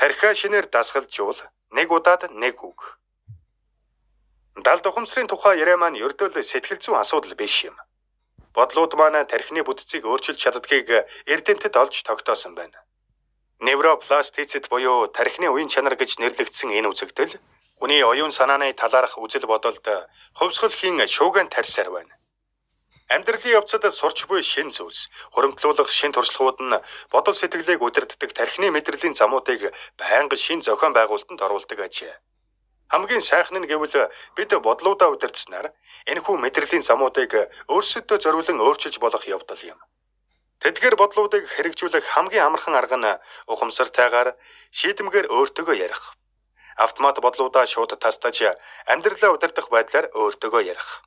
Тархиа шинээр дасгалжуул нэг удаад нэг үг. Далд ухамсарын тухай яриа маань ердөө л сэтгэл зүйн асуудал биш юм. Бодлууд маань тархины бүтцийг өөрчилж чаддгийг эрдэмтэд олж тогтоосон байна. Невропластицит буюу тархины уян чанар гэж нэрлэгдсэн энэ үзэгдэл хүний оюун санааны талаарх үзэл бодолд хувьсгал хийн шуугиан тарьсаар байна. Амьдралын явцад сурч буй шин зүйлс, хуримтлуулах шин туршлагууд нь бодол сэтгэлийг удирддаг тархины мэдрэлийн замуудыг байнга шин зохион байгуулалтанд оруулдаг ажээ. Хамгийн сайхан нь гэвэл бид бодлуудаа удирдсанаар энэхүү мэдрэлийн замуудыг өөрсөддөө зориулан өөрчилж болох явдал юм. Тэдгээр бодлуудыг хэрэгжүүлэх хамгийн амархан арга нь ухамсартайгаар шийдэмгээр өөртөөгөө ярих. Автомат бодлуудаа шууд тастаж амьдралаа удирдах байдлаар өөртөөгөө ярих.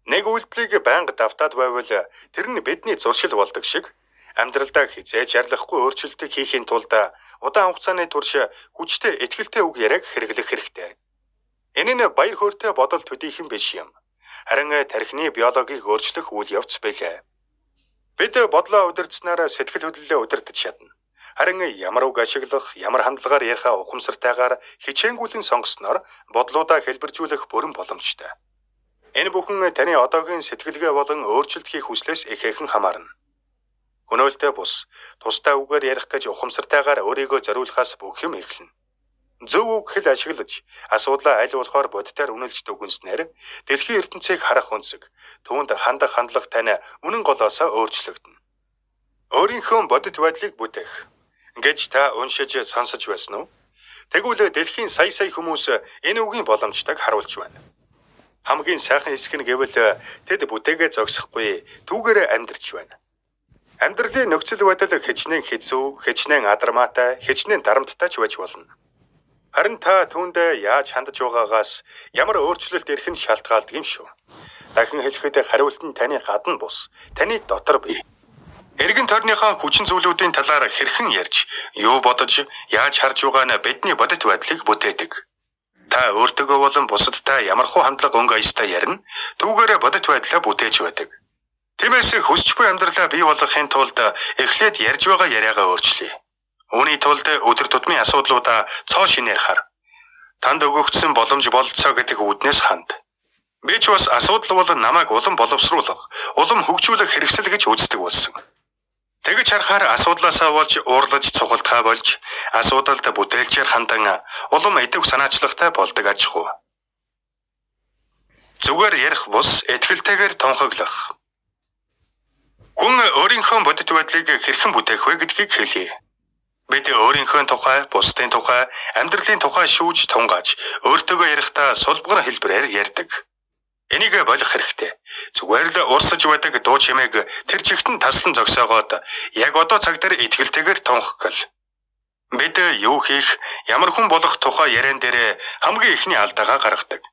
Нэг үйлдэлийг байнга давтаад байвал тэр нь бидний зуршил болдог шиг амьдралдаа хэзээ ч ярлахгүй өөрчлөлтийг хийхийн тулд удаан хугацааны турш хүчтэй итгэлтэй үг яриаг хэрэглэх хэрэгтэй. Энэ нь баяр хөөртэй бодол төдийхөн биш юм. Харин тархины биологийг өөрчлөх үйл явц билээ. Бид бодлоо удирдсанаар сэтгэл хөдлөлөө удирдах чадна. Харин ямар үг ашиглах, ямар хандлагаар ярихаа ухамсартайгаар хичээнгүйлэн сонгосноор бодлуудаа хэлбэржүүлэх бүрэн боломжтой. Энэ бүхэн таны одоогийн сэтгэлгээ болон өөрчлөлт хийх хүслээс ихээхэн хамаарна. Хөнөөлтэй бус, тусдаа үгээр ярих гэж ухамсартайгаар өөрийгөө зориулахаас бүх юм эхэлнэ. Зөв үг хэл ашиглаж, асуудлаа аль болохоор бодитоор үнэлж дүгнэснээр дэлхийн ертөнцийг харах өнцөг, түүнд хандах хандлага тань үнэн голоосоо өөрчлөгдөнө. Өөрийнхөө бодит байдлыг бүтээх гэж та уншиж сонсож байсан уу? Тэгвэл дэлхийн сая сая хүмүүс энэ үгийн боломжтойг харуулж байна. Хамгийн сайхан хэсэг нь гэвэл тэд бүтээгээ зогсохгүй түүгээрээ амьдарч байна. Амьдралын нөхцөл байдал хичнээн хэцүү, хичнээн адармаатай, хичнээн дарамттай ч байж болно. Харин та түүндээ яаж хандаж байгаагаас ямар өөрчлөлт ирэх нь шалтгаалдаг юм шүү. Дахин хэлэхэд хариулт нь таны гадна бус, таны дотор бий. Эргэн тойрныхоо хүчин зүйлүүдийн талаар хэрхэн ярьж, юу бодож, яаж харж байгаа нь бидний бодит байдлыг бүтээдэг. Та өөртөөгөө болон бусадтай ямархуу хандлага өнгө аястай ярина, түүгээрээ бодит байдлаа бүтээж байдаг. Тиймээс хүсч буй амьдралаа бий болгохын тулд эхлээд ярьж байгаа яриагаа өөрчлөе. Үүний тулд өдөр тутмын асуудлуудаа цоо шинээр хар. Танд өгөгдсөн боломж бололцоо гэдэг үүднээс ханд. Би ч бас асуудал бол намайг улам боловсруулах, улам хөгжүүлэх хэрэгсэл гэж үздэг болсон. Тэгж харахаар асуудлаасаа болж уурлаж цухалдахаа болж асуудалд бүтээлчээр хандан улам идэвх санаачлагтай болдог аж ахуй. Зүгээр ярих бус итгэлтэйгээр тунхаглах. Хүн өөрийнхөө бодит байдлыг хэрхэн бүтээх вэ гэдгийг хэлье. Бид өөрийнхөө тухай, бусдын тухай, амьдралын тухай шүүж тунгааж, өөртөөгөө ярихдаа сулбгар хэлбэрээр ярьдаг. Энийг болох хэрэгтэй. Зүгээр л урсаж байдаг дуу чимээг тэр чигт нь таслан зогсоогоод яг одоо цаг дээр итгэлтэйгээр тунхаглал. Бид юу хийх, ямар хүн болох тухай яриан дээр хамгийн эхний алдаагаа гаргадаг.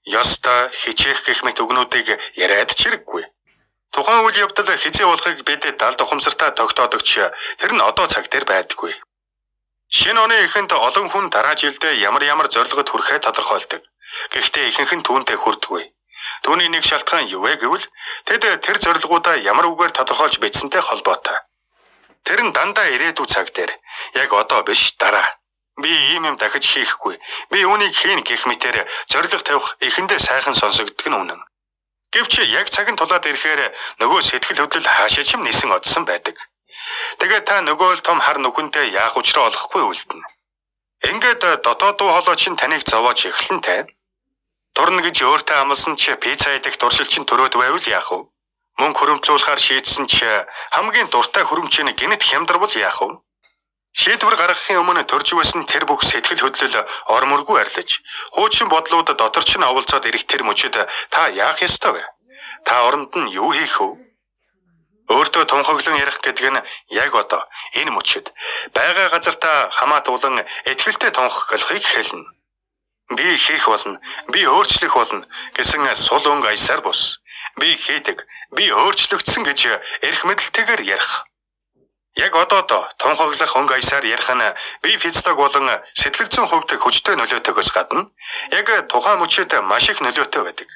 Ёстой, хичээх гэх мэт үгнүүдийг яриад ч хэрэггүй. Тухайн үйл явдал хэзээ болохыг бид далд ухамсартаа тогтоодог ч тэр нь одоо цаг дээр байдаггүй. Шинэ оны эхэнд олон хүн дараа жилдээ ямар ямар зорилгод хүрэхээ тодорхойлдог. Гэхдээ ихэнх нь түүнтэй хүрдэггүй. Түүний нэг шалтгаан юу вэ гэвэл тэд тэр зорилгоудаа ямар үгээр тодорхойлж бичсэнтэй холбоотой. Тэр нь дандаа ирээдүй цаг дээр яг одоо биш дараа. Би ийм юм дахиж хийхгүй. Би үүнийг хийнэ гэх мэтээр зорилго тавих эхэндээ сайхан сонсогддог нь үнэн. Гэвч яг цаг нь тулаад ирэхээр нөгөө сэтгэл хөдлөл хаашаа ч юм нисэн одсон байдаг. Тэгээд та нөгөө л том хар нүхэнтэй яах учраа олохгүй үлдэнэ. Ингээд дотоод дуу хоолой чинь таныг зовоож эхлэн тай. Турна гэж өөртөө амласан чи пицца идэх дуршил чинь төрөөд байвал яах вэ? Мөнгө хөрөмтлүүлэхээр шийдсэн чи хамгийн дуртай хөрөмч нь гэнэт хямдарвал яах вэ? Шийдвэр гаргахын өмнө төрж байсан тэр бүх сэтгэл хөдлөл ор мөргүй арилж, хуучин бодлууд дотор ч нь оволцоод ирэх тэр мөчид та яах ёстой вэ? Та оронд нь юу хийх вэ? Өөртөө тунхаглан ярих гэдэг нь яг одоо энэ мөчид байгаа газартаа хамаатуулан итгэлтэй тунхаглахыг хэлнэ. Би хийх болно, би өөрчлөх болно гэсэн сул өнгө аясаар бус. Би хийдэг, би өөрчлөгдсөн гэж эрх мэдэлтэйгээр ярих. Яг одоодоо тунхаглах өнгө аясаар ярих нь бие физиологи болон сэтгэл зүйн хувьд хүчтэй нөлөөтэйгөөс гадна яг тухайн мөчид маш их нөлөөтэй байдаг.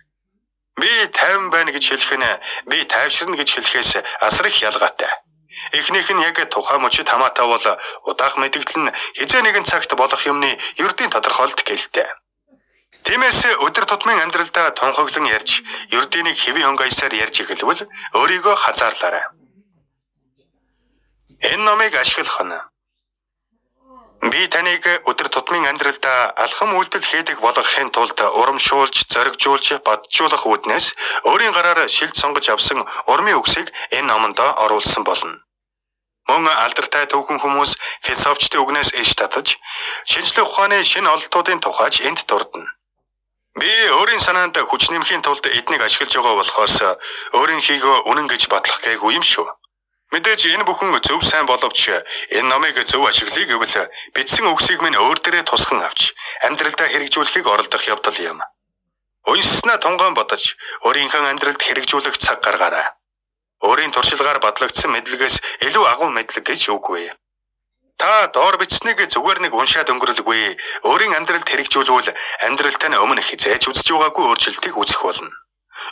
Би тайван байна гэж хэлэх нь би тайвширна гэж хэлэхээс асар их ялгаатай. Эхнийх нь яг тухайн мөчид хамаатай бол удаах мэдэгдэл нь хизээ нэгэн цагт болох юмны ердийн тодорхойлолт гэлтэй. Тиймээс өдөр тутмын амьдралдаа тунхаглан ярьж, ердийнийг хэвийн хөнгө аясаар ярьж эхэлвэл өөрийгөө хазаарлаарай. Энэ номыг ашиглах нь би таныг өдөр тутмын амьдралдаа алхам үйлдэл хийдэг болгохын тулд урамшуулж, зоригжуулж, баджуулах үүднээс өөрийн гараар шилд сонгож авсан урмын үгсийг энэ номондоо оруулсан болно. Мөн алдартай түүхэн хүмүүс философчдын үгнээс иш татаж, шинжлэх ухааны шинэ ололтуудын тухайч энд дурдна. Би өөрийн санаанд хүч нэмэхийн тулд эднийг ашиглаж байгаа болохоос өөрийнхийгөө үнэн гэж батлах гээгүй юм шүү. Мэдээж энэ бүхэн зөв сайн боловч энэ номыг зөв ашиглая гэвэл бичсэн үгсийг минь өөр дээрээ тусган авч амьдралдаа хэрэгжүүлэхийг оролдох явдал юм. Уншсанаа тунгаан бодож өөрийнхөө амьдралд хэрэгжүүлэх цаг гаргаарай. Өөрийн туршилгаар батлагдсан мэдлэгээс илүү агуу мэдлэг гэж үгүй. Та доор бичснийг зүгээр нэг уншаад өнгөрөлгүй өөрийн амьдралд хэрэгжүүлвэл амьдралтай нь өмнө хизээж үзэж байгаагүй өөрчлөлтийг үзэх болно.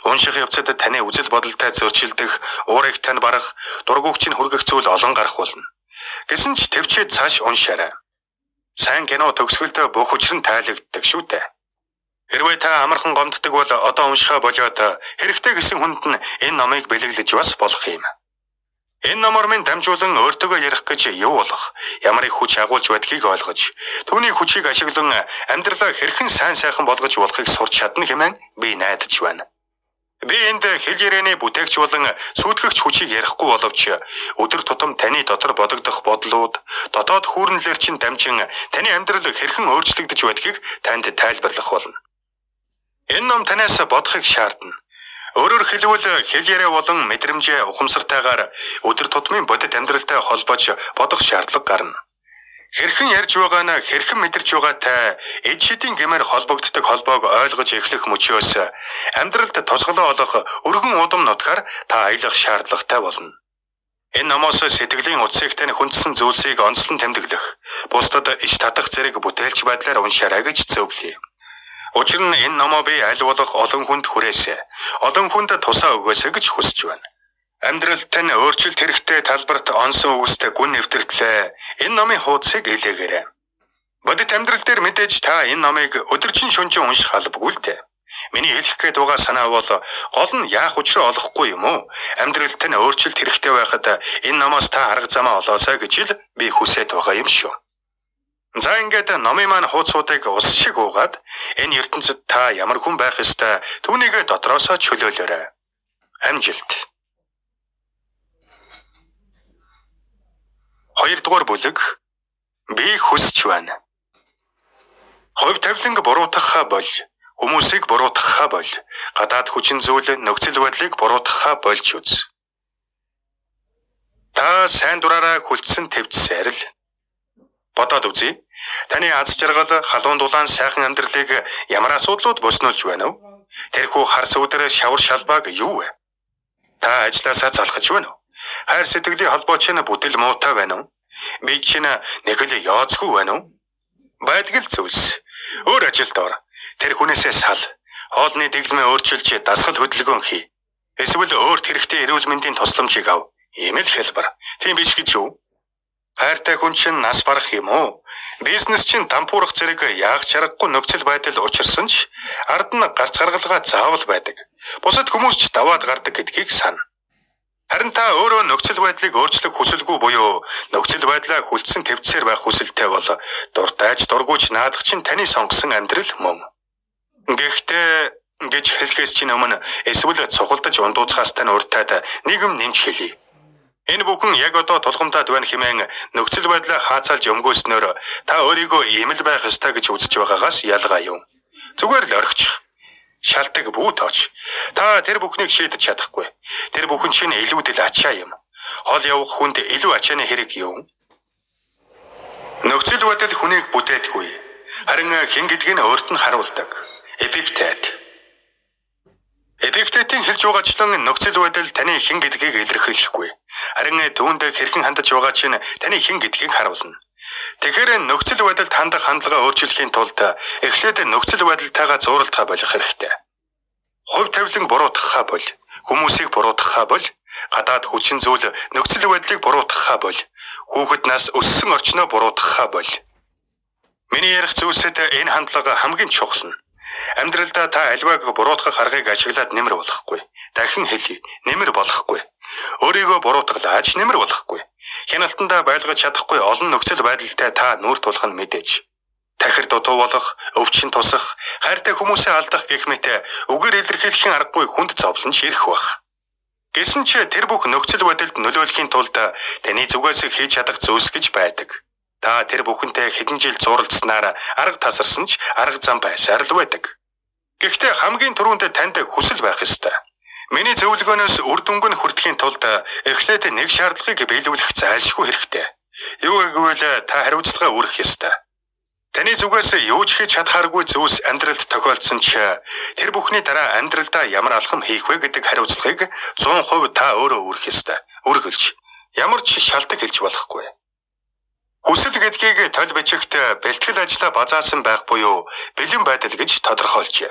Унших явцад таны үзэл бодолтой зөрчилдөх, уурыг тань барах, дургүйч нь хүргэх зүйл олон гарах болно. Гэсэн ч төвчээд цааш уншаарай. Сайн кино төгсгөлдөө бүх хүчрэн тайлагддаг шүү дээ. Хэрвээ та амархан гомддог бол одоо уншихаа болиод хэрэгтэй гэсэн хүнд нь энэ номыг бэлэглэж бас болох юм. Энэ номоор минь дамжуулан өөртөөгөө ярих гэж юу болох, ямар их хүч агуулж байдгийг ойлгож, түүний хүчийг ашиглан амьдралаа хэрхэн сайн сайхан болгож болохыг сурч чадна хэмээн би найдаж байна. Би энд хэл ярианы бүтээгч болон сүйтгэгч хүчийг ярихгүй боловч өдөр тутам таны дотор бодогдох бодлууд, дотоод хүүрнэлээр чинь дамжин таны амьдрал хэрхэн өөрчлөгдөж байдгийг танд тайлбарлах болно. Энэ ном танаас бодохыг шаардна. Өөрөөр хэлбэл хэл яриа болон мэдрэмжээ ухамсартайгаар өдөр тутмын бодит амьдралтай холбож бодох шаардлага гарна. Хэрхэн ярьж байгаа нь хэрхэн мэдэрч байгаатай эд шидийн гэмээр холбогддог холбоог ойлгож эхлэх мөчөөс амьдралд тусгалаа олох өргөн удам нутгаар та аялах шаардлагатай болно. Энэ номоос сэтгэлийн утсыг тань хүндсэн зүйлсийг онцлон тэмдэглэх, бусдад иш татах зэрэг бүтээлч байдлаар уншаарай гэж зөвлөе. Учир нь энэ номоо би аль болох олон хүнд хүрээсэй, олон хүнд тусаа өгөөсэй гэж хүсэж байна. Амьдралд тань өөрчлөлт хэрэгтэй талбарт онсон үгстэй гүн нэвтэртлээ. Энэ номын хуудсыг илээгээрэй. Бодит амьдрал дээр мэдээж та энэ номыг өдөржин шөнөжин унших албагүй л дээ. Миний хэлэх гээд байгаа санаа бол гол нь яах учраа олохгүй юм уу? Амьдралд тань өөрчлөлт хэрэгтэй байхад энэ номоос та арга замаа олоосой гэж л би хүсээд байгаа юм шүү. За ингээд номын маань хуудсуудыг ус шиг уугаад энэ ертөнцид та ямар хүн байх ёстой түүнийг дотроосоо чөлөөлөөрэй. Амжилт. 2 дугаар бүлэг би хүсэж байна. Хувь тавиланг буруутгахаа боль, хүмүүсийг буруутгахаа боль, гадаад хүчин зүйл нөхцөл байдлыг буруутгахаа болж үз. Та сайн дураараа хүлцсэн твцсээр л бодоод үзье. Таны аз жаргал, халуун дулаан сайхан амьдралыг ямар асуудлууд боснуулж байна вэ? Тэрхүү харс өдөр шавар шалбааг юу вэ? Та ажлаасаа залхаж байна уу? Хайр сэтгэлийн холбоо чинь бүтэл муутай байна уу? Би чинь нэг л ёоцгүй байна уу? Байдаг л зүйлс. Өөр ажилд ор. Тэр хүнээсээ сал. Хоолны дэглэмээ өөрчилж дасгал хөдөлгөөн хий. Эсвэл өөрт хэрэгтэй эрүүл мэндийн тусламжийг ав. Ийм л хэлбэр. Тийм биш гэж юу? Хайртай хүн чинь нас барах юм уу? Бизнес чинь дампуурах зэрэг яах чаргагүй нөхцөл байдал учирсан ч ард нь гарц гаргалгаа заавал байдаг. Бусад хүмүүс ч даваад гардаг гэдгийг сана. Харин та өөрөө нөхцөл байдлыг өөрчлөх хүсэлгүй буюу нөхцөл байдлаа хүлцсэн твцээр байх хүсэлтэй бол дуртайч дургүйч наадах чинь таны сонгосон амьдрал мөн. Гэхдээ гэж хэлэхээс чинь өмнө эсвэл цухалдаж ундууцхаас тань уртайд нэг юм нэмж хэлье. Энэ бүхэн яг одоо тулгамдаад байна хэмээн нөхцөл байдлаа хаацаалж өмгөөснөөр та өөрийгөө ийм л байх ёстой гэж үзэж байгаагаас ялгаа юм. Зүгээр л орхичих. Шалтаг бүү тооч. Та тэр бүхнийг шийдэж чадахгүй. Тэр бүхэн чинь илүүдэл ачаа юм. Хол явах хүнд илүү ачааны хэрэг юу? Нөхцөл байдал хүнийг бүтээдгүй. Харин хэн гэдгийг нь өөрт нь харуулдаг. Эпиктет. Эпиктетийн хэлж байгаачлан нөхцөл байдал таны хэн гэдгийг илэрхийлэхгүй. Харин түүнд хэрхэн хандаж байгаа чинь таны хэн гэдгийг харуулна. Тэгэхээр нөхцөл байдалд хандах хандлага өөрчлөхийн тулд эхлээд нөхцөл байдалтайгаа зууралдахаа болох хэрэгтэй. Хувь тавилан буруутгахаа боль, хүмүүсийг буруутгахаа боль, Гадаад хүчин зүйл нөхцөл байдлыг буруутгахаа боль. Хүүхэд нас өссөн орчноо буруутгахаа боль. Миний ярих зүйлсэд энэ хандлага хамгийн чухал нь. Амьдралдаа та аливааг буруутгах аргыг ашиглаад нэмэр болохгүй. Дахин хэлье. Нэмэр болохгүй. Өөрийгөө буруутгалаач нэмэр болохгүй. Хяналтандаа байлгаж чадахгүй олон нөхцөл байдалтай та нүүр тулах нь мэдээж. Тахир дутуу болох, өвчин тусах, хайртай хүмүүсээ алдах гэх мэт үгээр илэрхийлэхэн аргагүй хүнд зовлон ч ирэх байх. Гэсэн ч тэр бүх нөхцөл байдалд нөлөөлөхийн тулд таны зүгээс хийж чадах зүйлс гэж байдаг. Та тэр бүхэнтэй хэдэн жил зуралдсанаар арга тасарсан ч арга зам байсаар л байдаг. Гэхдээ хамгийн түрүүнд танд хүсэл байх ёстой. Миний зөвлөгөөнөөс үр дүнг нь хүртэхийн тулд эхлээд нэг шаардлагыг биелүүлэх зайлшгүй хэрэгтэй. Юу гэвэл та хариуцлага үүрэх ёстой. Таны зүгээс юу ч хийж чадхааргүй зүйлс амьдралд тохиолдсон ч тэр бүхний дараа амьдралдаа ямар алхам хийх вэ гэдэг хариуцлагыг 100% та өөрөө үүрэх ёстой. Үргэлж ямар ч шалтгаан хэлж болохгүй. Хүсэл гэдгийг толь бичигт бэлтгэл ажлаа базаасан байх буюу бэлэн байдал гэж тодорхойлжээ.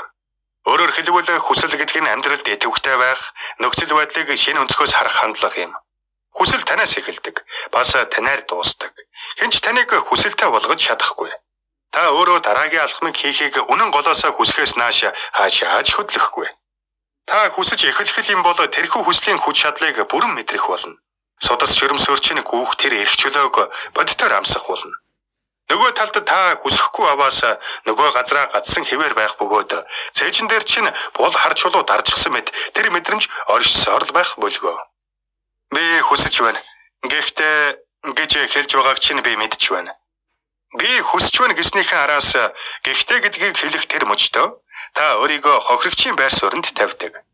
Өөрөөр хэлбэл хүсэл гэдэг нь амьдралд идэвхтэй байх, нөхцөл байдлыг шинэ өнцгөөс харах хандлага юм. Хүсэл танаас эхэлдэг, бас танаар дуусдаг. Хэн ч таныг хүсэлтэй болгож чадахгүй. Та өөрөө дараагийн алхмыг хийхийг үнэн голоосоо хүсхээс нааш хаашаач хөдлөхгүй. Та хүсэж эхлэх юм бол тэрхүү хүслийн хүч чадлыг бүрэн мэдрэх болно. Судас чөрөмсөөр чинь гүүх тэр эрх чөлөөг бодитоор амсах болно. Нөгөө талд та хүсэхгүй аваас нөгөө газраа гацсан хэвээр байх бөгөөд цээжин дээр чинь бул хар чулуу даржчихсан мэт тэр мэдрэмж оршсоор л байх бөлгөө. Би хүсэж байна. Гэхдээ гэж хэлж байгааг чинь би мэдж байна. Би хүсэж байна гэснийхэн араас гэхдээ гэдгийг хэлэх тэр мөчтөө та өөрийгөө хохирогчийн байр суурьнд тавьдаг.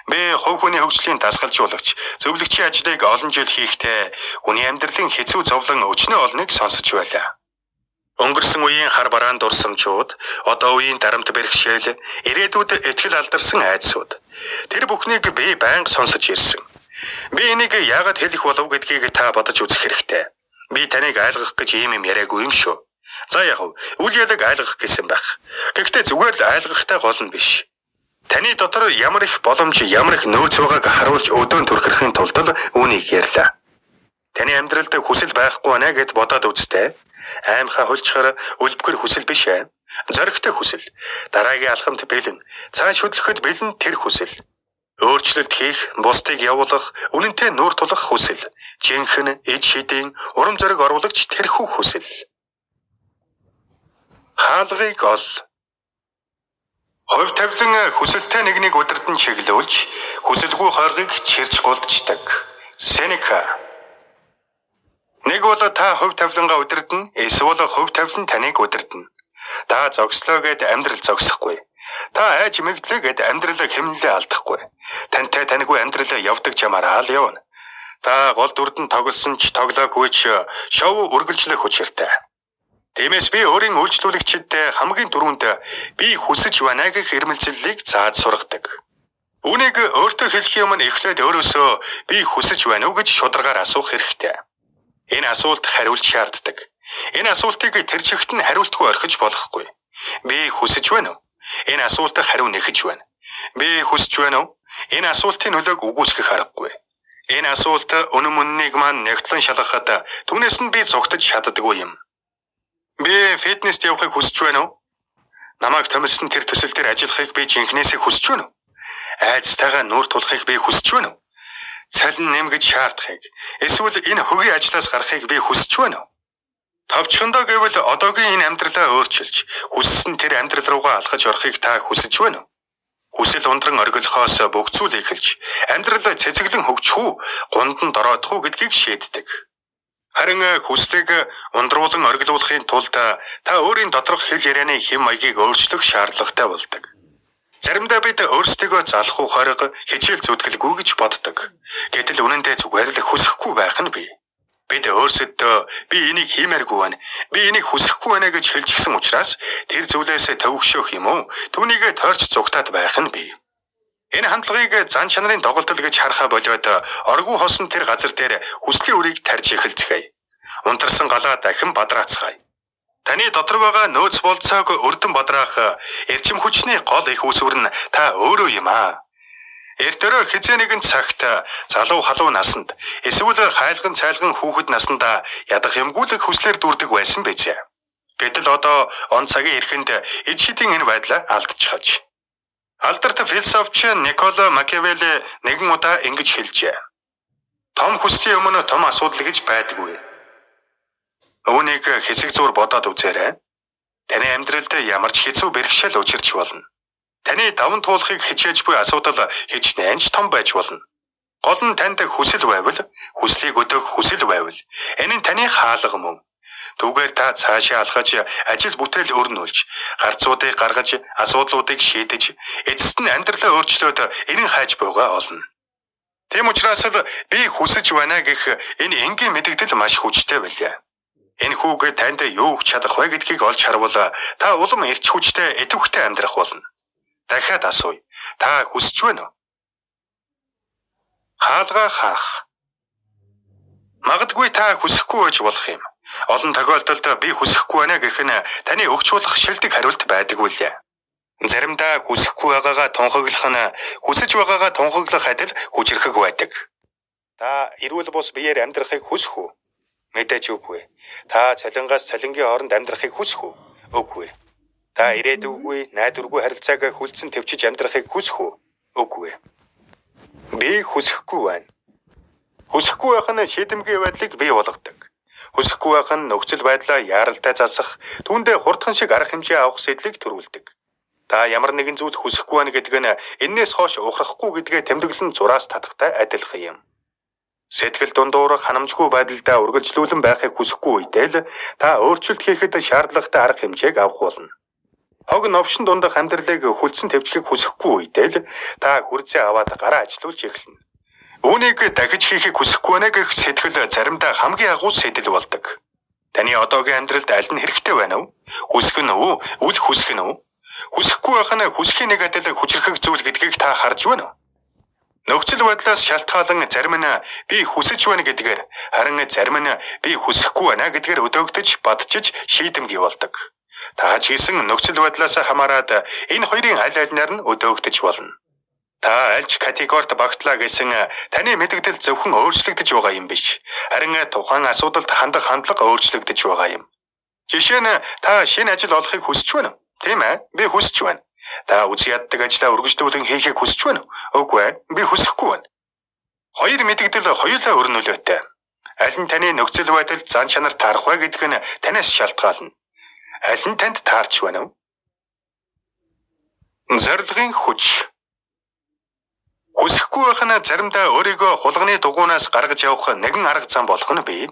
Би хувь хүний хөгжлийн дасгалжуулагч, зөвлөгчийн ажлыг олон жил хийхдээ хүний амьдралын хэцүү зовлон өчнөө олныг сонсож байлаа. Өнгөрсөн үеийн хар бараан дурсамжууд, одоо үеийн дарамт бэрхшээл, ирээдүйд итгэл алдарсан айдсууд. Тэр бүхнийг би байнга сонсож ирсэн. Би энийг яагаад хэлэх болов гэдгийг та бодож үзэх хэрэгтэй. Би таныг айлгах гэж ийм юм яриаггүй юм шүү. За яг үл ялаг айлгах гэсэн байх. Гэхдээ зүгээр л айлгахтай гол нь биш. Таны дотор ямар их боломж, ямар их нөөц байгааг харуулж өдөөн түрхэрэхийн тулд л үүнийг ярьлаа. Таны амьдралд хүсэл байхгүй байна гэд бодоод үзтээ. Аймхаа хулчхаар үлбгэр хүсэл биш ээ. Зоригтой хүсэл. Дараагийн алхамд бэлэн. Цааш хөдлөхөд бэлэн тэр хүсэл. Өөрчлөлт хийх, бусдыг явуулах, үнэнтэй нүүр тулах хүсэл. Жинхэнэ, ид шидийн, урам зориг оруулагч тэрхүү хүсэл. Хаалгыг ол. Хувь тавилан хүсэлтэй нэгнийг удирдан чиглүүлж, хүсэлгүй хойргыг чирч гулдчихдаг. Сенека. Нэг бол та хувь тавилангаа удирдана, эсвэл хувь тавилан таныг удирдана. Та зогслоо гэд амьдрал зогсохгүй. Та айж мэгдлээ гэд амьдралаа хэмнэлээ алдахгүй. Тантай таньгүй амьдралаа явдаг чамаараа л явна. Та гол дүрдэн тоглосон ч тоглоогүй ч шоу үргэлжлэх учиртай. Тиймээс би өөрийн үйлчлүүлэгчдэд хамгийн түрүүнд би хүсэж байна гэх эрмэлзлийг зааж сургадаг. Үүнийг өөртөө хэлэх юм нь эхлээд өөрөөсөө би хүсэж байна уу гэж шударгаар асуух хэрэгтэй. Энэ асуулт хариулт шаарддаг. Энэ асуултыг тэр чигт нь хариултгүй орхиж болохгүй. Би хүсэж байна уу? Энэ асуултад хариу нэхэж байна. Би хүсэж байна уу? Энэ асуултын нөлөөг үгүйсгэх аргагүй. Энэ асуулт үнэн мөннийг маань нягтлан шалгахад түүнээс нь би зугтаж чаддаггүй юм. Би фитнест явахыг хүсэж байна уу? Намайг томилсон тэр төсөл дээр ажиллахыг би жинхнээсээ хүсэж байна уу? Айдастайгаа нүүр тулахыг би хүсэж байна уу? Цалин нэм гэж шаардахыг эсвэл энэ хөгийн ажлаас гарахыг би хүсэж байна уу? Товчхондоо гэвэл одоогийн энэ амьдралаа өөрчилж, хүссэн тэр амьдрал руугаа алхаж орохыг та хүсэж байна уу? Хүсэл ундран оргилохоос бүх зүйл эхэлж, амьдрал цэцэглэн хөгжих үү, гундан дороодох уу гэдгийг шийддэг. Харин хүслийг ундруулан оргилуулахын тулд та өөрийн доторх хэл ярианы хэм маягийг өөрчлөх шаардлагатай болдог. Заримдаа бид өөрсдийгөө залах уу хориг хичээл зүтгэлгүй гэж боддог. Гэтэл үнэндээ зүгээр л хүсэхгүй байх нь бий. Бид өөрсөддөө би энийг хиймээргүй байна. Би энийг хүсэхгүй байна гэж хэлчихсэн учраас тэр зүйлээс төвөгшөөх юм уу? Түүнийг тойрч зугтаад байх нь бий. Энэ хандлагыг зан чанарын доголдол гэж харахаа болиод оргуу хосон тэр газар дээр хүслийн үрийг тарж эхэлцгээе. Унтарсан галаа дахин бадраацгаая. Таны дотор байгаа нөөц болцоог өрдөн бадраах эрчим хүчний гол их үүсвэр нь та өөрөө юм аа. Эрт өрөө хэзээ нэгэн цагт залуу халуун насанд эсвэл хайлган цайлган хүүхэд насандаа ядах юмгүй л хүслээр дүүрдэг байсан биз. Гэтэл одоо он цагийн эрхэнд ид шидийн энэ байдлаа алдчихаж. Алдарт философч Никколо Макиавелли нэгэн удаа ингэж хэлжээ. Том хүслийн өмнө том асуудал гэж байдаггүй. Үүнийг хэсэг зуур бодоод үзээрэй. Таны амьдралд ямар ч хэцүү бэрхшээл учирч болно. Таны даван туулахыг хичээж буй асуудал хичнээн ч том байж болно. Гол нь танд хүсэл байвал, хүслийг өдөөх хүсэл байвал энэ нь таны хаалга мөн. Түүгээр та цаашаа алхаж, ажил бүтээл өрнүүлж, гарцуудыг гаргаж, асуудлуудыг шийдэж, эцэст нь амьдралаа өөрчлөөд эрен хайж буйгаа олно. Тийм учраас л би хүсэж байна гэх энэ энгийн мэдэгдэл маш хүчтэй байлаа. Энэ хүүг танд юу өгч чадах вэ гэдгийг олж харвал та улам эрч хүчтэй идэвхтэй амьдрах болно. Дахиад асууя. Та хүсэж байна уу? Хаалгаа хаах. Магадгүй та хүсэхгүй байж болох юм. Олон тохиолдолд би хүсэхгүй байна гэх нь таны өгч болох шилдэг хариулт байдаггүй лээ. Заримдаа хүсэхгүй байгаагаа тунхаглах нь хүсэж байгаагаа тунхаглах адил хүчирхэг байдаг. Та эрүүл бус биеэр амьдрахыг хүсэх үү? Мэдээж үгүй. Та цалингаас цалингийн хооронд амьдрахыг хүсэх үү? Үгүй. Та ирээдүйгүй, найдваргүй харилцааг хүлцэн тэвчиж амьдрахыг хүсэх үү? Үгүй. Би хүсэхгүй байна. Хүсэхгүй байх нь шийдэмгий байдлыг бий болгодог. Хүсэхгүй байх нь нөхцөл байдлаа яаралтай засах, түүндээ хурдхан шиг арга хэмжээ авах сэдлийг төрүүлдэг. Та ямар нэгэн зүйл хүсэхгүй байна гэдэг нь энээс хойш ухрахгүй гэдгээ тэмдэглэн зураас татахтай адилхан юм. Сэтгэл дундуур ханамжгүй байдалдаа үргэлжлүүлэн байхыг хүсэхгүй үедээ л та өөрчлөлт хийхэд шаардлагатай арга хэмжээг авах болно. Хог новшин дундах амьдралыг хүлцэн тэвчихийг хүсэхгүй үедээ л та хүрзээ аваад гараа ажилуулж эхэлнэ. Үүнийг дахиж хийхийг хүсэхгүй байна гэх сэтгэл заримдаа хамгийн агуу сэтэл болдог. Таны одоогийн амьдралд аль нь хэрэгтэй байна вэ? Хүсэх нь үү? Үл хүсэх нь үү? Хүсэхгүй байх нь хүсхийн нэг адил хүчирхэг зүйл гэдгийг та харж байна уу? Нөхцөл байдлаас шалтгаалan зарим нь би хүсэж байна гэдгээр, харин зарим нь би хүсэхгүй байна гэдгээр өдөөгдөж, бадчиж шийдэмгий болдог. Та ч гэсэн нөхцөл байдлаас хамаарат энэ хоёрын аль альнаар нь өдөөгдөж болно. Та аль ч категорид багтлаа гэсэн таны мэдэгдэл зөвхөн өөрчлөгдөж байгаа юм биш. Харин тухайн асуудалд хандах хандлага өөрчлөгдөж байгаа юм. Жишээ нь та шинэ ажил олохыг хүсэж байна уу? Тийм ээ, би хүсэж байна. Та үз яддаг ажлаа үргэлжлүүлэн хийхийг хүсэж байна уу? Үгүй ээ, би хүсэхгүй байна. Хоёр мэдэгдэл хоёулаа өрнөлөөтэй. Аль нь таны нөхцөл байдал зан чанар таарах вэ гэдг нь танаас шалтгаална. Аль нь танд таарч байна вэ? Зорилгын хүч. Хүсэхгүй байх нь заримдаа өөрийгөө хулганы дугуйнаас гаргаж явах нэгэн арга зам болох нь бий.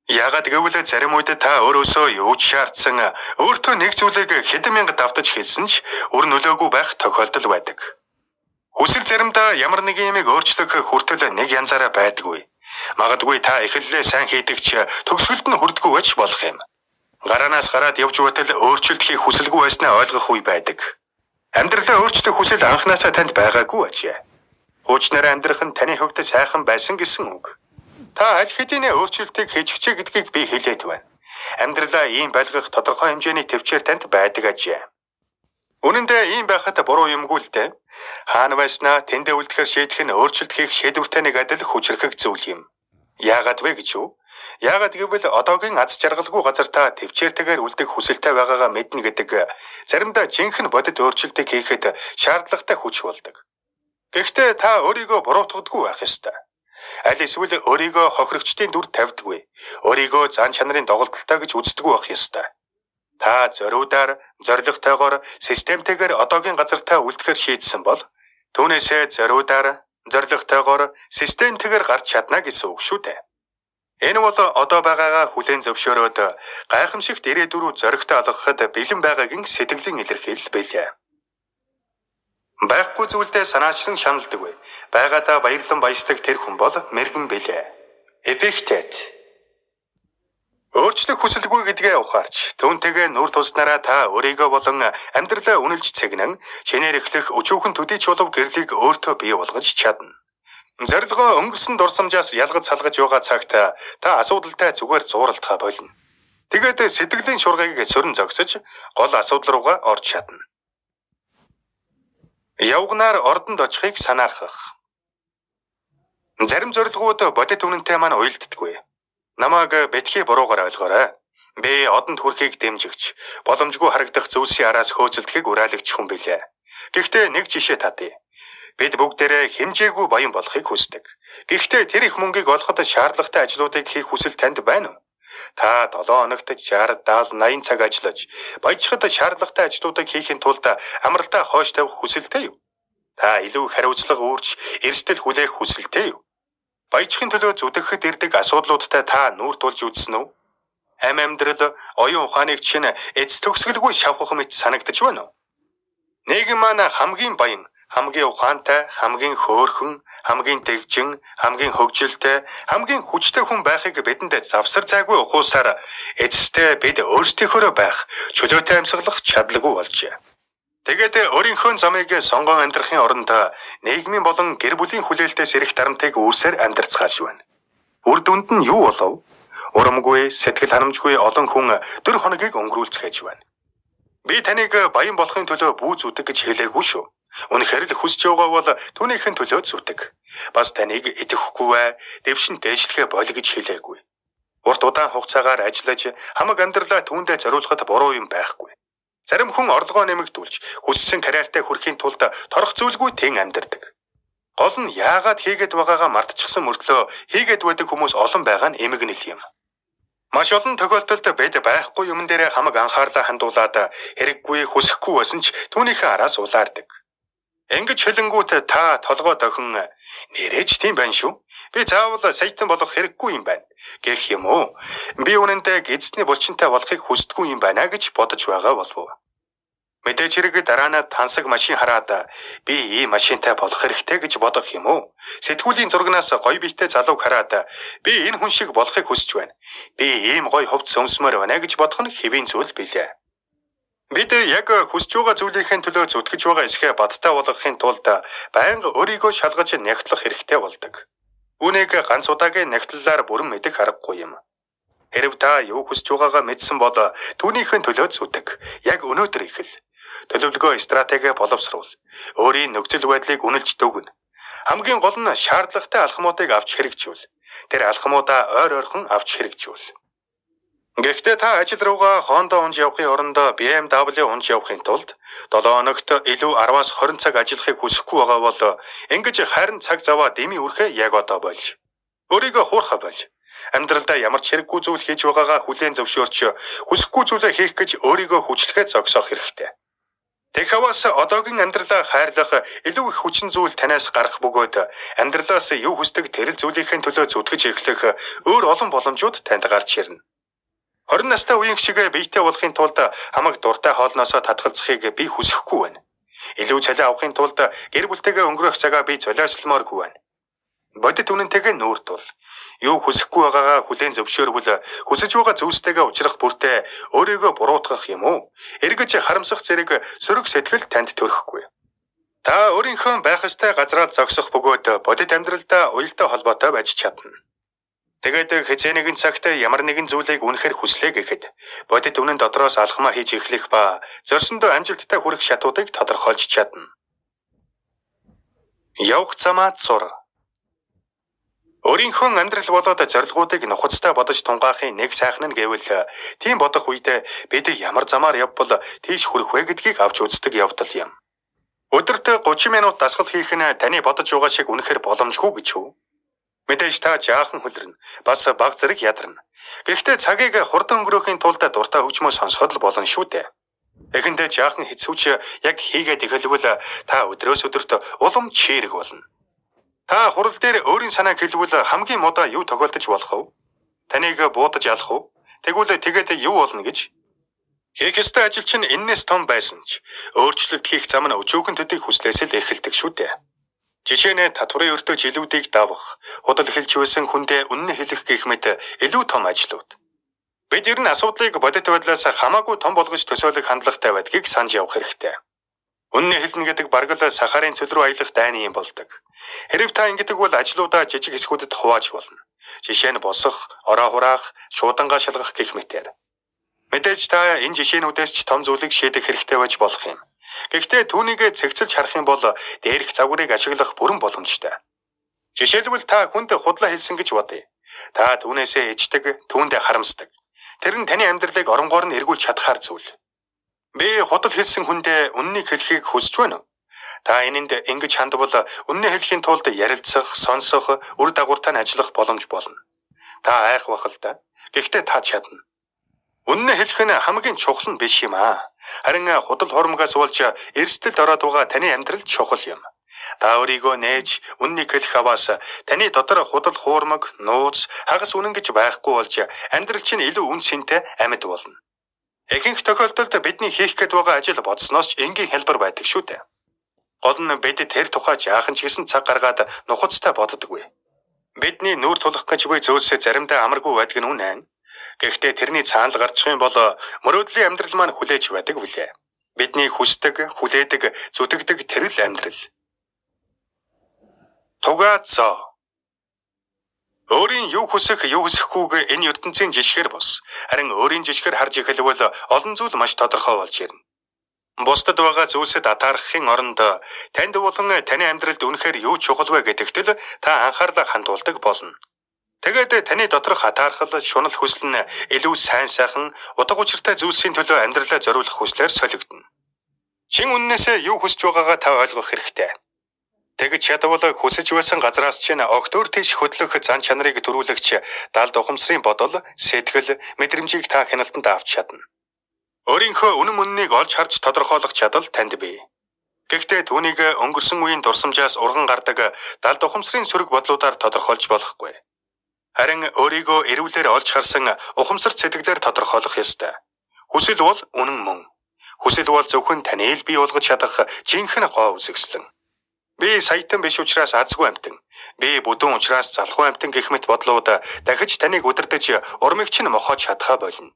Яагаад гэвэл зарим үед та өөрөөсөө юу ч шаардсан, өөртөө нэг зүйлийг хэдэн мянга давтаж хэлсэн ч үр нөлөөгүй байх тохиолдол байдаг. Хүсэл заримдаа ямар нэгэн юмыг өөрчлөх хүртэл нэг янзаараа байдаггүй. Магадгүй та эхлэлээ сайн хийдэг ч төгсгөлд нь хүрдэггүй байж болох юм. Гараанаас гараад явж байтал өөрчлөлт хийх хүсэлгүй байснаа ойлгох үе байдаг. Амьдралаа өөрчлөх хүсэл анханасаа танд байгаагүй ажээ. Хуучнаараа амьдрах нь таны хувьд сайхан байсан гэсэн үг. Та аль хэдийнэ өөрчлөлтийг хийчихжээ гэдгийг би хэлээд байна. Амьдралаа ийм байлгах тодорхой хэмжээний төвчээр танд байдаг ажээ. Үнэн дээр ийм байхад буруу юмгүй л дээ. Хаана байснаа тэндээ үлдэхээр шийдэх нь өөрчлөлт хийх шийдвэртэй нэг адил хүчирхэг зүйл юм. Яагаад вэ гэж юу? Яагаад гэвэл одоогийн аз жаргалгүй газар та төвчээртэйгээр үлдэх хүсэлтэй байгаагаа мэднэ гэдэг заримдаа жинхэнэ бодит өөрчлөлтийг хийхэд шаардлагатай хүч болдог. Гэхдээ та өөрийгөө буруутгадаггүй байх ёстой. Аль эсвэл өөрийгөө хохирогчдын дүр тавьдаггүй. Өөрийгөө зан чанарын доголдолтой гэж үздэггүй байх ёстой. Та зориудаар, зорилготойгоор, системтэйгээр одоогийн газартаа үлдэхээр шийдсэн бол түүнээсээ зориудаар, зорилготойгоор, системтэйгээр гарч чадна гэсэн үг шүү дээ. Энэ бол одоо байгаагаа хүлээн зөвшөөрөөд гайхамшигт ирээдүй рүү зоригтой алхахад бэлэн байгаагийн сэтгэлийн илэрхийлэл билээ. Байхгүй зүйлдээ санаачлан шаналдаг. Байгаадаа баярлан баясдаг тэр хүн бол мэргэн билээ. Эпиктет. Өөрчлөх хүсэлгүй гэдгээ ухаарч, түүнтэйгээ нүүр тулснараа та өөрийгөө болон амьдралаа үнэлж цэгнэн, шинээр эхлэх өчүүхэн төдий чулуу гэрлийг өөртөө бий болгож чадна. Зорилгоо өнгөрсөн дурсамжаас ялгаж салгаж байгаа цагт та асуудалтай зүгээр зууралдахаа болно. Тэгээд сэтгэлийн шуургыг сөрөн зогсож гол асуудал руугаа орж чадна. Явганаар ордонд очихыг санаархах. Зарим зорилгууд бодит үнэнтэй маань уялддаггүй. Намайг битгий буруугаар ойлгоорой. Би одонд хүрэхийг дэмжигч, боломжгүй харагдах зүйлсийн араас хөөцөлдөхийг уриалагч хүн билээ. Гэхдээ нэг жишээ татъя. Бид бүгдээрээ хэмжээгүй баян болохыг хүсдэг. Гэхдээ тэр их мөнгийг олоход шаардлагатай ажлуудыг хийх хүсэл танд байна уу? Та 7 хоногт 60, 70, 80 цаг ажиллаж, баяжхад шаардлагатай ажлуудыг хийхин тулд амралтаа хойш тавих хүсэлтэй юу? Та илүү их хариуцлага үүрч, эрсдэл хүлээх хүсэлтэй юу? Баяжхын төлөө зүтгэхэд ирдэг асуудлуудтай та нүүр тулж үзсэн үү? Ам амьдрал, оюун ухааныг чинь эц төгсгөлгүй шавхах мэт санагдаж байна уу? Нийгэм маань хамгийн баян, хамгийн ухаантай, хамгийн хөөрхөн, хамгийн дэгжин, хамгийн хөгжилтэй, хамгийн хүчтэй хүн байхыг бидэнд завсар зайгүй ухуулсаар эцэстээ бид өөрсдийнхөөрөө байх, чөлөөтэй амьсгалах чадалгүй болжээ. Тэгээд өөрийнхөө замыг сонгон амьдрахын оронд нийгмийн болон гэр бүлийн хүлээлтээс ирэх дарамтыг үүрсээр амьдарцгааж байна. Үр дүнд нь юу болов? Урамгүй, сэтгэл ханамжгүй олон хүн 4 хоногийг өнгөрүүлцгээж байна. Би таныг баян болохын төлөө бүү зүтг гэж хэлээгүй шүү. Үнэхээр л хүсэж байгаа бол түүнийхэн төлөө зүтг. Бас таныг идэвхгүй бай, дэвшин дээшлэхээ боль гэж хэлээгүй. Урт удаан хугацаагаар ажиллаж хамаг амьдралаа түүндээ зориулахад буруу юм байхгүй. Зарим хүн орлогоо нэмэгдүүлж хүссэн карьертаа хүрэхийн тулд торох зүйлгүй тэн амьдардаг. Гол нь яагаад хийгээд байгаагаа мартчихсан мөртлөө хийгээд байдаг хүмүүс олон байгаа нь эмгэнэл юм. Маш олон тохиолдолд бид байхгүй юмн дээр хамаг анхаарлаа хандуулад хэрэггүй хүсэхгүй байсан ч түүнийхээ араас улаардаг. Ингэж хэлэнгүүт та толгой дохин нэрэж тийм байна шүү. Би заавал саятан болох хэрэггүй юм байна гэх юм уу? Би үнэндээ эзний булчинтай болохыг хүсдэггүй юм байна гэж бодож байгаа болов уу? Мэдээж хэрэг дараа нь тансаг машин хараад би ийм машинтай болох хэрэгтэй гэж бодох юм уу? Сэтгүүлийн зурагнаас гоё биетэй залууг хараад би энэ хүн шиг болохыг хүсэж байна. Би ийм гоё хувцас өмсмөр байна гэж бодох нь хэвийн зүйл билээ. Бид яг хүсэж байгаа зүйлийнхээ төлөө зүтгэж байгаа эсхээ баттай болгохын тулд байнга өөрийгөө шалгаж нягтлах хэрэгтэй болдог. Үүнийг ганц удаагийн нягтлалаар бүрэн мэдэх аргагүй юм. Хэрв та юу хүсэж байгаагаа мэдсэн бол түүнийхээ төлөө зүтг. Яг өнөөдөр эхэл. Төлөвлөгөө стратеги боловсруул. Өөрийн нөхцөл байдлыг үнэлж дүгнэ. Хамгийн гол нь шаардлагатай алхмуудыг авч хэрэгжүүл. Тэр алхмуудаа ойр ойрхон авч хэрэгжүүл. Гэхдээ та ажил руугаа Honda унж явахын оронд BMW унж явахын тулд 7 хоногт илүү 10-аас 20 цаг ажиллахыг хүсэхгүй байгаа бол ингэж харин цаг заваа дэмий үрхээ яг одоо болж. Өөрийгөө хуурхаа болж. Амьдралдаа ямар ч хэрэггүй зүйл хийж байгаагаа хүлээн зөвшөөрч хүсэхгүй зүйлээ хийх гэж өөрийгөө хүчлэхээ зогсоох хэрэгтэй. Тэг хаваас одоогийн амьдралаа хайрлах илүү их хүчин зүйл танаас гарах бөгөөд амьдралаас юу хүсдэг тэрэл зүйлийнхээ төлөө зүтгэж эхлэх өөр олон боломжууд танд гарч ирнэ. 20 настай үеийн шиг биетэй болохын тулд хамаг дуртай хоолноосоо татгалзахыг би хүсэхгүй байна. Илүү цалин авахын тулд гэр бүлтэйгээ өнгөрөөх цагаа би золиослмооргүй байна. Бодит үнэнтэйгээ нүүр тул. Юу хүсэхгүй байгаагаа хүлээн зөвшөөрвөл хүсэж байгаа зүйлстэйгээ уулзрах бүртээ өөрийгөө буруутгах юм уу? Эргэж харамсах зэрэг сөрөг сэтгэл танд төрөхгүй. Та өөрийнхөө байх ёстой газраа зогсох бөгөөд бодит амьдралдаа уялдаа холбоотой байж чадна. Тэгээд хэзээ нэгэн цагт ямар нэгэн зүйлийг үнэхээр хүслээ гэхэд бодит үнэн дотроос алхмаа хийж эхлэх ба зорьсондоо амжилттай хүрэх шатуудыг тодорхойлж чадна. Явах замаа зур. Өөрийнхөө амьдрал болоод зорилгоудыг нухацтай бодож тунгаахын нэг сайхан нь гэвэл тийм бодох үедээ бид ямар замаар явбал тийш хүрэх вэ гэдгийг авч үздэг явдал юм. Өдөрт 30 минут дасгал хийх нь таны бодож байгаа шиг үнэхээр боломжгүй гэж үү? Мэдээж та жаахан хөлрөн, бас баг зэрэг ядарна. Гэхдээ цагийг хурдан өнгөрөөхийн тулд дуртай хөгжмөө сонсоход л болно шүү дээ. Эхэндээ жаахан хэцүүч яг хийгээд эхэлвэл та өдрөөс өдөрт улам чийрэг болно. Та хурал дээр өөрийн санааг хэлбэл хамгийн муудаа юу тохиолдож болох вэ? Таныг буудаж алах уу? Тэгвэл тэгээд юу болно гэж? Хийх ёстой ажил чинь эннээс том байсан ч өөрчлөлт хийх зам нь өчүүхэн төдий хүслээс л эхэлдэг шүү дээ. Жишээ нь татварын өртөө жилүүдийг давах, худал хэлж байсан хүндээ үнэн хэлэх гэх мэт илүү том ажлууд. Бид ер нь асуудлыг бодит байдлаас хамаагүй том болгож төсөөлөх хандлагатай байдгийг санаж явах хэрэгтэй. Үнэн хэлнэ гэдэг бараг л Сахарын цөл рүү аялах дайны юм болдог. Хэрв та ингэдэг бол ажлуудаа жижиг хэсгүүдэд хувааж болно. Жишээ нь босох, ороо хураах, шуудангаа шалгах гэх мэтээр. Мэдээж та энэ жишээнүүдээс ч том зүйлийг шийдэх хэрэгтэй байж болох юм. Гэхдээ түүнийг цэгцэлж харах юм бол дээрх загварыг ашиглах бүрэн боломжтой. Жишээлбэл та хүнд худлаа хэлсэн гэж бодъё. Та түүнээсээ ичдэг, түүндээ харамсдаг. Тэр нь таны амьдралыг оронгоор нь эргүүлж чадхаар зүйл. Би худал хэлсэн хүндээ үнэнийг хэлэхийг хүсэж байна уу? Та энэнд ингэж хандвал үнэнээ хэлэхийн тулд ярилцах, сонсох, үр дагавартай нь ажиллах боломж болно. Та айх бах л да. Гэхдээ та чадна. Үнэнээ хэлэх нь хамгийн чухал нь биш юм аа. Харин худал хормогоос болж эрсдэлд ороод байгаа таны амьдрал чухал юм. Та өөрийгөө нээж, үнэнийг хэлэх аваас таны дотор худал хуурмаг, нууц, хагас үнэн гэж байхгүй болж амьдрал чинь илүү үн цэнтэй амьд болно. Ихэнх тохиолдолд бидний хийх гээд байгаа ажил бодсоноос ч энгийн хялбар байдаг шүү дээ. Гол нь бид тэр тухай жаахан ч гэсэн цаг гаргаад нухацтай боддоггүй. Бидний нүүр тулах гэж буй зүйлсээ заримдаа амаргүй байдаг нь үнэн. Гэхдээ тэрний цаана л гарчих юм бол мөрөөдлийн амьдрал маань хүлээж байдаг билээ. Бидний хүсдэг, хүлээдэг, зүтгэдэг тэр л амьдрал. Тугаа зоо. Өөрийн юу хүсэх, юу хүсэхгүйг энэ ертөнцийн жишгээр бус. Харин өөрийн жишгээр харж эхэлвэл олон зүйл маш тодорхой болж ирнэ. Бусдад байгаа зүйлсэд атаархахын оронд танд болон таны амьдралд үнэхээр юу чухал вэ гэдэгт л та анхаарлаа хандуулдаг болно. Тэгээд таны доторх атаархал, шунал хүсэл нь илүү сайн сайхан, утга учиртай зүйлсийн төлөө амьдралаа зориулах хүслээр солигдоно. Чин үннээсээ юу хүсэж байгаагаа та ойлгох хэрэгтэй. Тэгж чадвал хүсэж байсан газраас чинь огт өөр тийш хөдлөх зан чанарыг төрүүлэгч далд ухамсарын бодол, сэтгэл, мэдрэмжийг та хяналтанд авч чадна. Өөрийнхөө үнэн мөннийг олж харж тодорхойлох чадал танд бий. Гэхдээ түүнийг өнгөрсөн үеийн дурсамжаас урган гардаг далд ухамсарын сөрөг бодлуудаар тодорхойлж болохгүй. Харин өөрийгөө эрүүлээр олж харсан ухамсар сэтгэлээр тодорхойлох ёстой. Хүсэл бол үнэн мөн. Хүсэл бол зөвхөн таны л бий болгож чадах жинхэнэ гоо үзэгслэн. Би саятан биш учраас азгүй амтан. Би бүдүүн учраас залхуу амтан гэх мэт бодлууд дахиж таныг удирдах урмыг чинь мохоож чадхаа болно.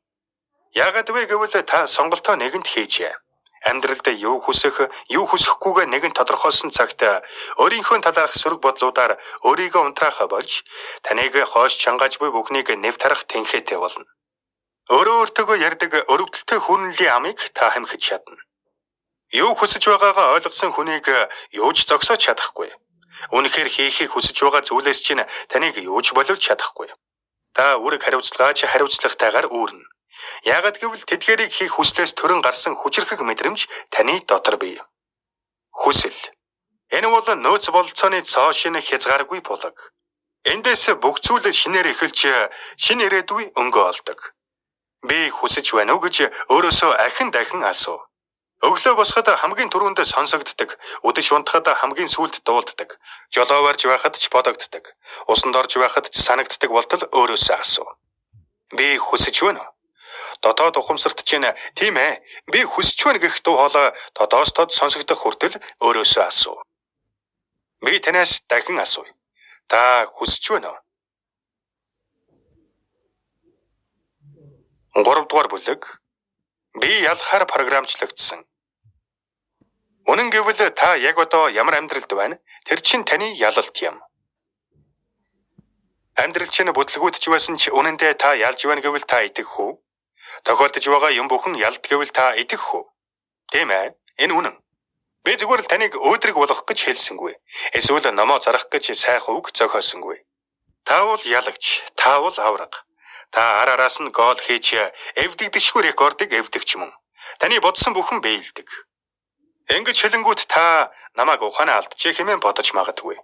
Яагаад вэ гэвэл та сонголтоо нэгэнт хийжээ. Амьдралд юу хүсэх, юу хүсэхгүйгээ нэгэн тодорхойлсон цагт өөрийнхөө талаарх сөрөг бодлуудаар өөрийгөө унтраахаа болж таныг хойш чангааж буй бүхнийг нэв тарах тэнхээтэй болно. Өөрөө өөртөөгөө ярьдаг өрөвдөлтөй хүнлийн амыг та хамхиж чадна. Юу хүсэж байгаагаа ойлгосон хүнийг юу ч зогсоож чадахгүй. Үнэхээр хийхийг хүсэж байгаа зүйлээс чинь таныг юу ч боловч чадахгүй. Та үүрэг хариуцлагаач хариуцлагатайгаар үүрнэ. Яагаад гэвэл тэдгээрийг хийх хүслээс төрөн гарсан хүчирхэг мэдрэмж таны дотор бий. Хүсэл. Энэ бол нөөц бололцооны цоо шинэ хязгааргүй булаг. Эндээс бүх зүйл шинээр эхэлж шинэ ирээдүй өнгө олдог. Би хүсэж байна уу гэж өөрөөсөө ахин дахин асуу. Өглөө босоход хамгийн түрүүнд сонсогддог, үдэш унтахад хамгийн сүүлд дуулддаг, жолоо барьж байхад ч бодогддог, усанд орж байхад ч санагддаг болтол өөрөөсөө асуу. Би хүсэж байна уу? Дотоод ухамсарт чинь тийм ээ, би хүсэж байна гэх дуу хоолой тодоос тод сонсогдох хүртэл өөрөөсөө асуу. Би танаас дахин асууя. Та хүсэж байна уу? 3 дугаар бүлэг. Би ялахаар програмчлагдсан. Үнэн гэвэл та яг одоо ямар амьдралд байна? Тэр чинь таны ялалт юм. Амьдрал чинь бүтлгүүдч байсан ч үнэндээ та ялж байна гэвэл та итгэх үү? Тохиолдож байгаа юм бүхэн ялд гэвэл та итгэх үү? Тийм ээ, энэ үнэн. Би зүгээр л таныг өөдрөг болгох гэж хэлсэнгүй. Эсвэл номоо зарах гэж сайхан үг зохиосонгүй. Та бол ялагч, та бол авраг. Та ар араас нь гол хийж эвдэгдэшгүй рекордыг эвдэгч мөн. Таны бодсон бүхэн биелдэг. Ингэж хэлэнгүүт та намайг ухаанаа алдчихэ хэмээн бодож магадгүй.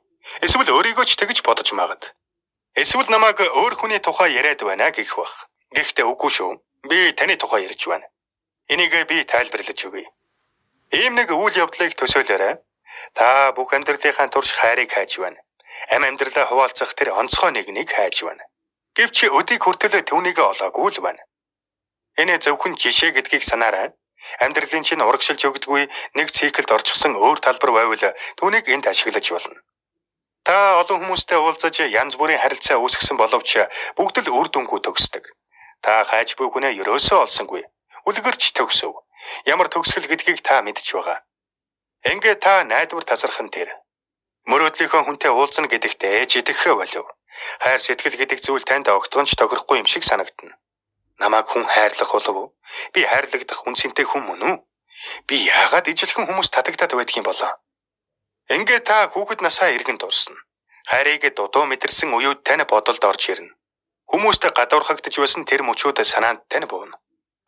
Эсвэл өөрийгөө ч тэгж бодож магад. Эсвэл намайг өөр хүний тухай яриад байна гэх бах. Гэхдээ үгүй шүү. Би таны тухай ярьж байна. Энийг би тайлбарлаж өгье. Ийм нэг үйл явдлыг төсөөлөөрэй. Та бүх амьдралынхаа турш хайрыг хайж байна. Ам амьдралаа хуваалцах тэр онцгой нэгнийг хайж байна. Гэвч өдийг хүртэл түүнийг олоогүй л байна. Энэ зөвхөн жишээ гэдгийг санаарай. Амьдралын чинь урагшилж өгдөггүй нэг циклд орчихсон өөр талбар байвал түүнийг энд ашиглаж болно. Та олон хүмүүстэй уулзаж янз бүрийн харилцаа үүсгэсэн боловч бүгд л үр дүнгүй төгсдөг. Та хайж буй хүнээ ерөөсөө олсонгүй. Үлгэрч төгсөв. Ямар төгсгөл гэдгийг та мэдж байгаа. Ингээ та найдвар тасархан тэр. Мөрөөдлийнхөө хүнтэй уулзна гэдэгтээ ээж итгэхээ болов. Хайр сэтгэл гэдэг зүйл танд огтхон ч тохирохгүй юм шиг санагдана. Намайг хүн хайрлах болов уу? Би хайрлагдах үнцэнтэй хүн мөн үү? Би яагаад ижилхэн хүмүүс татагдаад байдаг юм болоо? Ингээ та хүүхэд насаа эргэн дурсна. Хайрыг дутуу мэдэрсэн үеүд тань бодолд орж ирнэ. Хүмүүст гадуурхагдж байсан тэр мөчүүд санаанд тань бууна.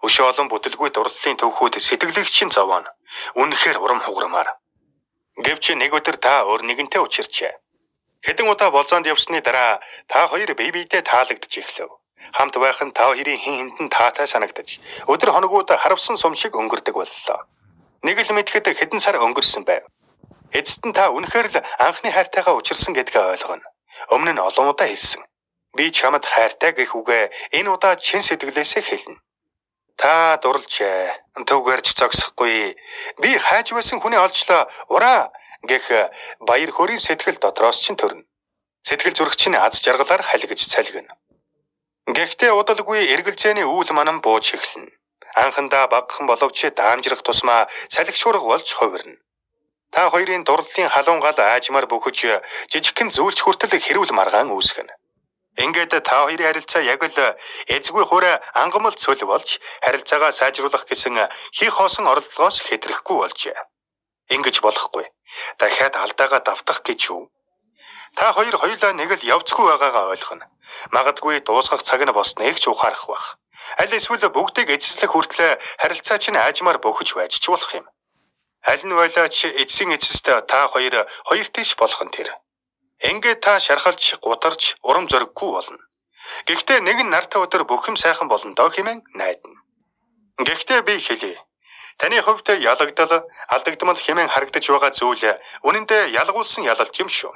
Өшөө олон бүтэлгүй дурлалын төвхүүд сэтгэлийг чинь зовооно. Үнэхээр урам хугармаар. Гэвч нэг өдөр та өөр нэгэнтэй учирчээ. Хэдэн удаа болзоонд явсны дараа та хоёр бие биедээ таалагдж эхлэв. Хамт байх нь та хоёрын хин хиндэн таатай санагдаж, өдөр хоногуд харавсан сум шиг өнгөрдөг боллоо. Нэг л мэдэхэд хэдэн сар өнгөрсөн байв. Эцэст нь та үнэхээр л анхны хайртайгаа учирсан гэдгээ ойлгоно. Өмнө нь олон удаа хэлсэн. Би чамд хайртай гэх үгээ энэ удаа чин сэтгэлээсээ хэлнэ. Та дурлжээ. Төвгөрч зогсохгүй. Би хайж байсан хүний олжлоо. Ураа гэх баяр хөөрийн сэтгэл дотроос чинь төрнө. Сэтгэл зүрх чинь аз жаргалаар халигж цалгина. Гэхдээ удалгүй эргэлзээний үйл манан бууж эхэлнэ. Анхандаа багахан боловч даамжрах тусмаа салхи шуурга болж хувирна. Та хоёрын дурлалын халуун гал аажмаар бөхөж жижигхэн зүйлч хүртэл хэрүүл маргаан үүсгэнэ. Ингээд та хоёрын харилцаа яг л эзгүй хуурай ангамл цөл болж харилцаагаа сайжруулах гэсэн хий хоосон оролдлогоос хэтрэхгүй болжээ. Ингэж болохгүй. Дахиад алдаагаа давтах гэж юу? Та хоёр хоёулаа нэг л явцгүй байгаагаа ойлгоно. Магадгүй дуусгах цаг нь болсныг ч ухаарах байх. Аль эсвэл бүгдийг эзэслэх хүртлээр харилцаа чинь аажмаар бөхөж байж ч болох юм. Аль нь байлаа ч эцсийн эцэст та хоёр хоёр тийш болох нь тэр. Ингээд та шархалж, гутарч, урам зориггүй болно. Гэхдээ нэгэн нартай өдөр бүх юм сайхан болно доо хэмээн найдана. Гэхдээ би хэлье. Таны хувьд ялагдал, алдагдмал хэмээн харагдаж байгаа зүйл үнэн дээр ялгуулсан ялалт юм шүү.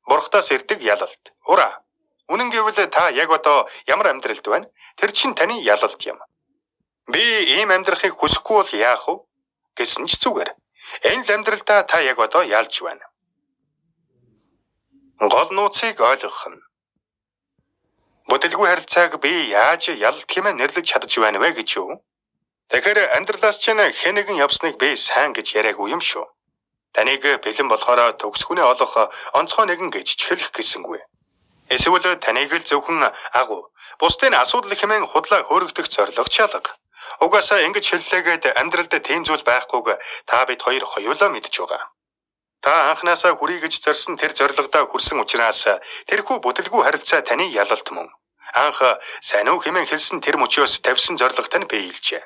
Бурхтаас ирдэг ялалт. Ура! Үнэн гэвэл та яг одоо ямар амьдралд байна? Тэр чинь таны ялалт юм. Би ийм амьдрахыг хүсэхгүй бол яах вэ? Гэсэн ч зүгээр. Энэ л амьдралдаа та яг одоо ялж байна. Гол нууцыг ойлгох нь. Бүтэлгүй харилцааг би яаж ялалт хэмээн нэрлэж чадж байна вэ гэж юу? Тэгэхээр амьдралаас чинь хэн нэгэн явсныг би сайн гэж яриаггүй юм шүү. Таныг бэлэн болохоор төгсгүнээ олох онцгой нэгэн гэж ч хэлэх гэсэнгүй. Эсвэл таныг л зөвхөн агуу, бусдын асуудал хэмээн худлаа хөөрөгдөх зорилго чалга. Угаасаа ингэж хэллээгээд амьдралд тийм зүйл байхгүйг та бид хоёр хоёулаа мэдж байгаа. Та анханасаа хүрье гэж зорьсон тэр зорилгодоо хүрсэн учраас тэрхүү бүтэлгүй харилцаа таны ялалт мөн. Анх сайн уу хэмээн хэлсэн тэр мөчөөс тавьсан зорилго тань биелжээ.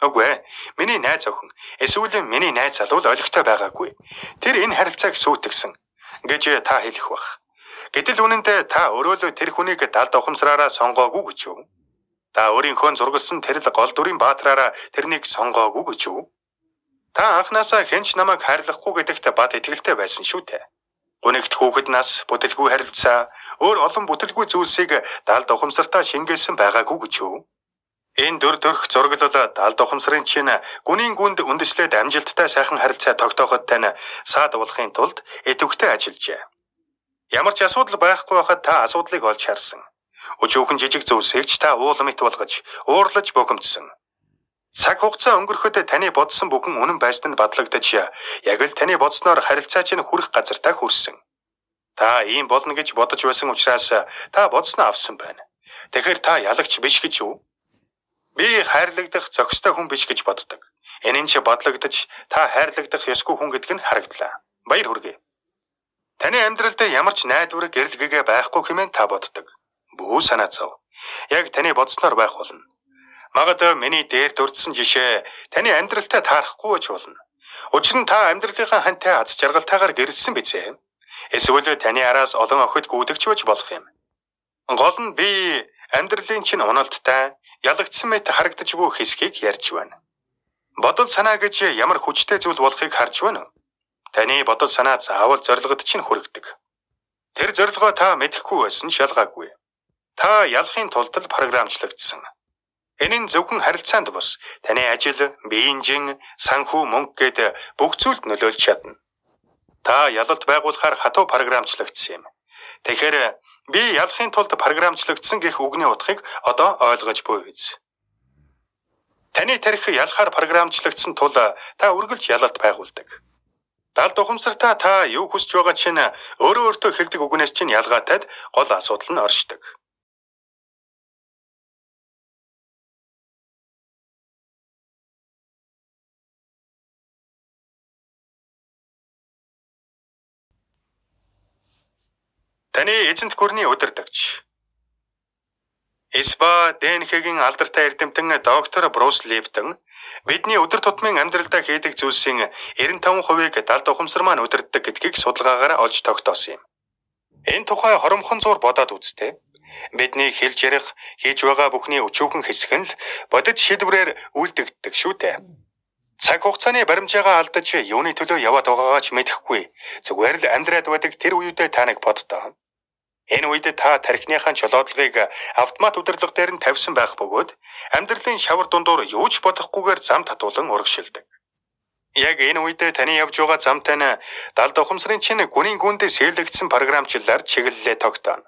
Үгүй ээ, миний найз охин эсвэл миний найз залуу л олигтой байгаагүй. Тэр энэ харилцааг сүйтгэсэн гэж та хэлэх бах. Гэтэл үнэндээ та өөрөө л тэр хүнийг далд ухамсараараа сонгоогүй гэж юу? Та өөрийнхөө зургалсан тэр л гол дүрийн баатраараа тэрнийг сонгоогүй гэж юу? Та анханасаа хэн ч намайг хайрлахгүй гэдэгт бат итгэлтэй байсан шүү дээ. Гунигт хүүхэд нас, бүтэлгүй харилцаа, өөр олон бүтэлгүй зүйлсийг далд ухамсартаа шингээсэн байгаагүй гэж юу? Энэ дүр төрх зураглал далд ухамсарын чинь гүнийн гүнд үндэслээд амжилттай сайхан харилцаа тогтооход тань саад болохын тулд идэвхтэй ажиллажээ. Ямар ч асуудал байхгүй байхад та асуудлыг олж харсан. Өчүүхэн жижиг зүйлсийг ч та уул мэт болгож, уурлаж бухимдсан. Цаг хугацаа өнгөрөхөд таны бодсон бүхэн үнэн байсан нь батлагдаж, яг л таны бодсноор харилцаа чинь хүрэх газартаа хүрсэн. Та ийм болно гэж бодож байсан учраас та бодсноо авсан байна. Тэгэхээр та ялагч биш гэж юу? Би хайрлагдах зохистой хүн биш гэж боддог. Энэ нь ч батлагдаж та хайрлагдах ёсгүй хүн гэдг нь харагдлаа. Баяр хүргэе. Таны амьдралд ямар ч найдвар, гэрэл гэгээ байхгүй хэмээн та боддог. Бүү санаа зов. Яг таны бодсноор байх болно. Магад миний дээр дурдсан жишээ таны амьдралтай таарахгүй ч болно. Учир нь та амьдралынхаа хантай аз жаргалтайгаар гэрэлсэн биз ээ. Эсвэл таны араас олон охид гүйдэгч байж болох юм. Гол нь би амьдралын чинь уналттай, ялагдсан мэт харагдаж буй хэсгийг ярьж байна. Бодол санаа гэж ямар хүчтэй зүйл болохыг харж байна уу? Таны бодол санаа заавал зорилгод чинь хүргэдэг. Тэр зорилгоо та мэдэхгүй байсан ч ялгаагүй. Та ялахын тулд л програмчлагдсан. Энэ нь зөвхөн харилцаанд бус, таны ажил, биеийн жин, санхүү, мөнгө гээд бүх зүйлд нөлөөлж чадна. Та ялалт байгуулахаар хатуу програмчлагдсан юм. Тэгэхээр би ялахын тулд програмчлагдсан гэх үгний утгыг одоо ойлгож буй биз. Таны тархи ялахаар програмчлагдсан тул та үргэлж ялалт байгуулдаг. Далд ухамсартаа та юу хүсэж байгаа чинь өөрөө өөртөө хэлдэг үгнээс чинь ялгаатайд гол асуудал нь оршдог. Таны эзэнт гүрний удирдагч СБА ДНХ-гийн алдартай эрдэмтэн доктор Брус Липтон бидний өдөр тутмын амьдралдаа хийдэг зүйлсийн 95%-ийг далд ухамсар маань удирддаг гэдгийг судалгаагаар олж тогтоосон юм. Энэ тухай хоромхон зуур бодоод үзтээ. Бидний хэлж ярих, хийж байгаа бүхний өчүүхэн хэсэг нь л бодит шийдвэрээр үлдэгддэг шүү дээ. Цаг хугацааны баримжаагаа алдаж юуны төлөө яваад байгаагаа ч мэдэхгүй. Зүгээр л амьдраад байдаг тэр үеүдээ та нэг боддоо. Энэ үед та тархиныхаа чолоодлогыг автомат удирдлага дээр нь тавьсан байх бөгөөд амьдралын шавар дундуур юу ч бодохгүйгээр зам татуулан урагшилдаг. Яг энэ үед таны явж байгаа замтай нь далд ухамсарын чинь гүнийн гүндээ сэлэгдсэн програмчлалаар чиглэлээ тогтооно.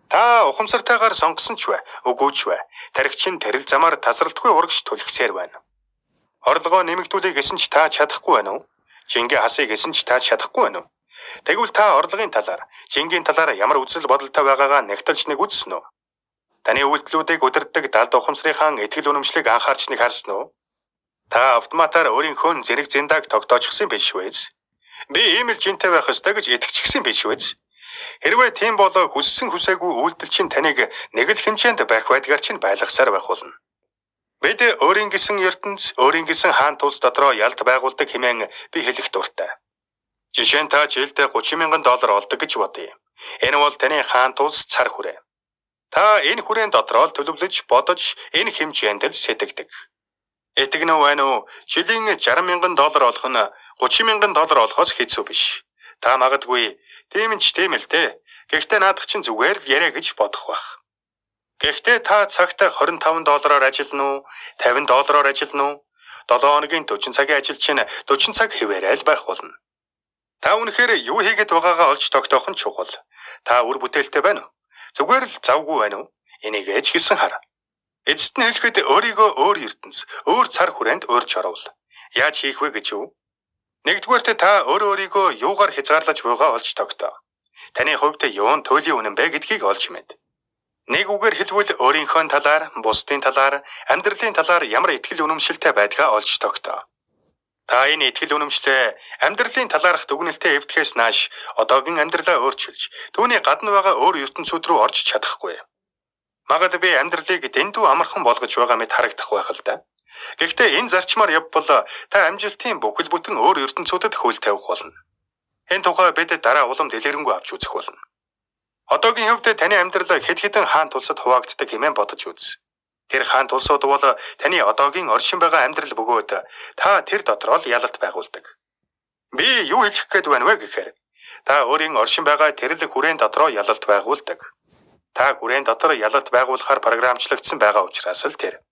Та ухамсартайгаар сонгосон ч бай, үгүй ч бай. Тархи чинь тэрэл замаар тасралтгүй урагш түлхсээр байна. Орлогоо нэмэгдүүлэе гэсэн ч та чадахгүй байна уу? Жингээ хасъя гэсэн ч та чадахгүй байна уу? Тэгвэл та орлогын талаар, жингийн талаар ямар үзэл бодолтой байгаагаа нэгтэлж нэг үзсэн үү? Таны үйлдэлүүдийг удирддаг далд ухамсарынхаа итгэл үнэмшлийг анхаарч нэг харсан уу? Та автоматар өөрийнхөө зэрэг зэндааг тогтоочихсон биш үү? Би ийм л жинтэй байх ёстой гэж итгэчихсэн биш үү? Хэрвээ тийм бол хүссэн хүсээгүй үйлдэл чинь таныг нэг л хэмжээнд байх байдгаар чинь байлгасаар байх болно. Бид өөрийн гэсэн ертөнц, өөрийн гэсэн хаан тулс дотроо ялт байгуулдаг хэмээн би хэлэх дуртай. Жишээ нь та жилд 30 мянган доллар олдог гэж бодъё. Энэ бол таны хаан тулс цар хүрээ. Та энэ хүрээн дотроо л төлөвлөж, бодож, энэ хэмжээнд л сэтгэдэг. Итгэнэ үү байна уу? Жилийн 60 мянган доллар олох нь 30 мянган доллар олохоос хэцүү биш. Та магадгүй тийм ч тийм л дээ. Гэхдээ наадах чинь зүгээр л яриа гэж бодох байх. Гэхдээ та цагт 25 доллараар ажиллана уу? 50 доллараар ажиллана уу? 7 хоногийн 40 цагийн ажил чинь 40 цаг хэвээрээ л байх болно. Та үнэхээр юу хийгээд байгаагаа олж тогтоох нь чухал. Та үр бүтээлтэй байна уу? Зүгээр л завгүй байна уу? Энийг ээж гэсэн хар. Эцэст нь хэлэхэд өөрийгөө өөр ертөнц, өөр цар хүрээнд урьж оруул. Яаж хийх вэ гэж юу? Нэгдүгээрт та өөр өөрийгөө юугаар хязгаарлаж буйгаа олж тогтоо. Таны хувьд юун туйлын үнэн бэ гэдгийг олж мэд. Нэг үгээр хэлбэл өөрийнхөө талаар, бусдын талаар, амьдралын талаар ямар итгэл үнэмшилтэй байдгаа олж тогтоо. Та энэ итгэл үнэмшлээ амьдралын талаарх дүгнэлтээ эвдэхээс нааш одоогийн амьдралаа өөрчилж, түүний гадна байгаа өөр ертөнцүүд рүү орж чадахгүй. Магад би амьдралыг дэндүү амархан болгож байгаа мэт харагдах байх л да. Гэхдээ энэ зарчмаар явбал та амжилтын бүхэл бүтэн өөр ертөнцүүдэд хөл тавих болно. Энэ тухай бид дараа улам дэлгэрэнгүй авч үзэх болно. Одоогийн хувьд таны амьдрал хэд хэдэн хаан тулсад хуваагддаг хэмээн бодож үз. Тэр хаан тулсууд бол таны одоогийн оршин байгаа амьдрал бөгөөд та тэр дотроо л ялалт байгуулдаг. Би юу хэлэх гээд байна вэ гэхээр та өөрийн оршин байгаа тэр л хүрээн дотроо ялалт байгуулдаг. Та хүрээн дотор ялалт байгуулахаар програмчлагдсан байгаа учраас л тэр.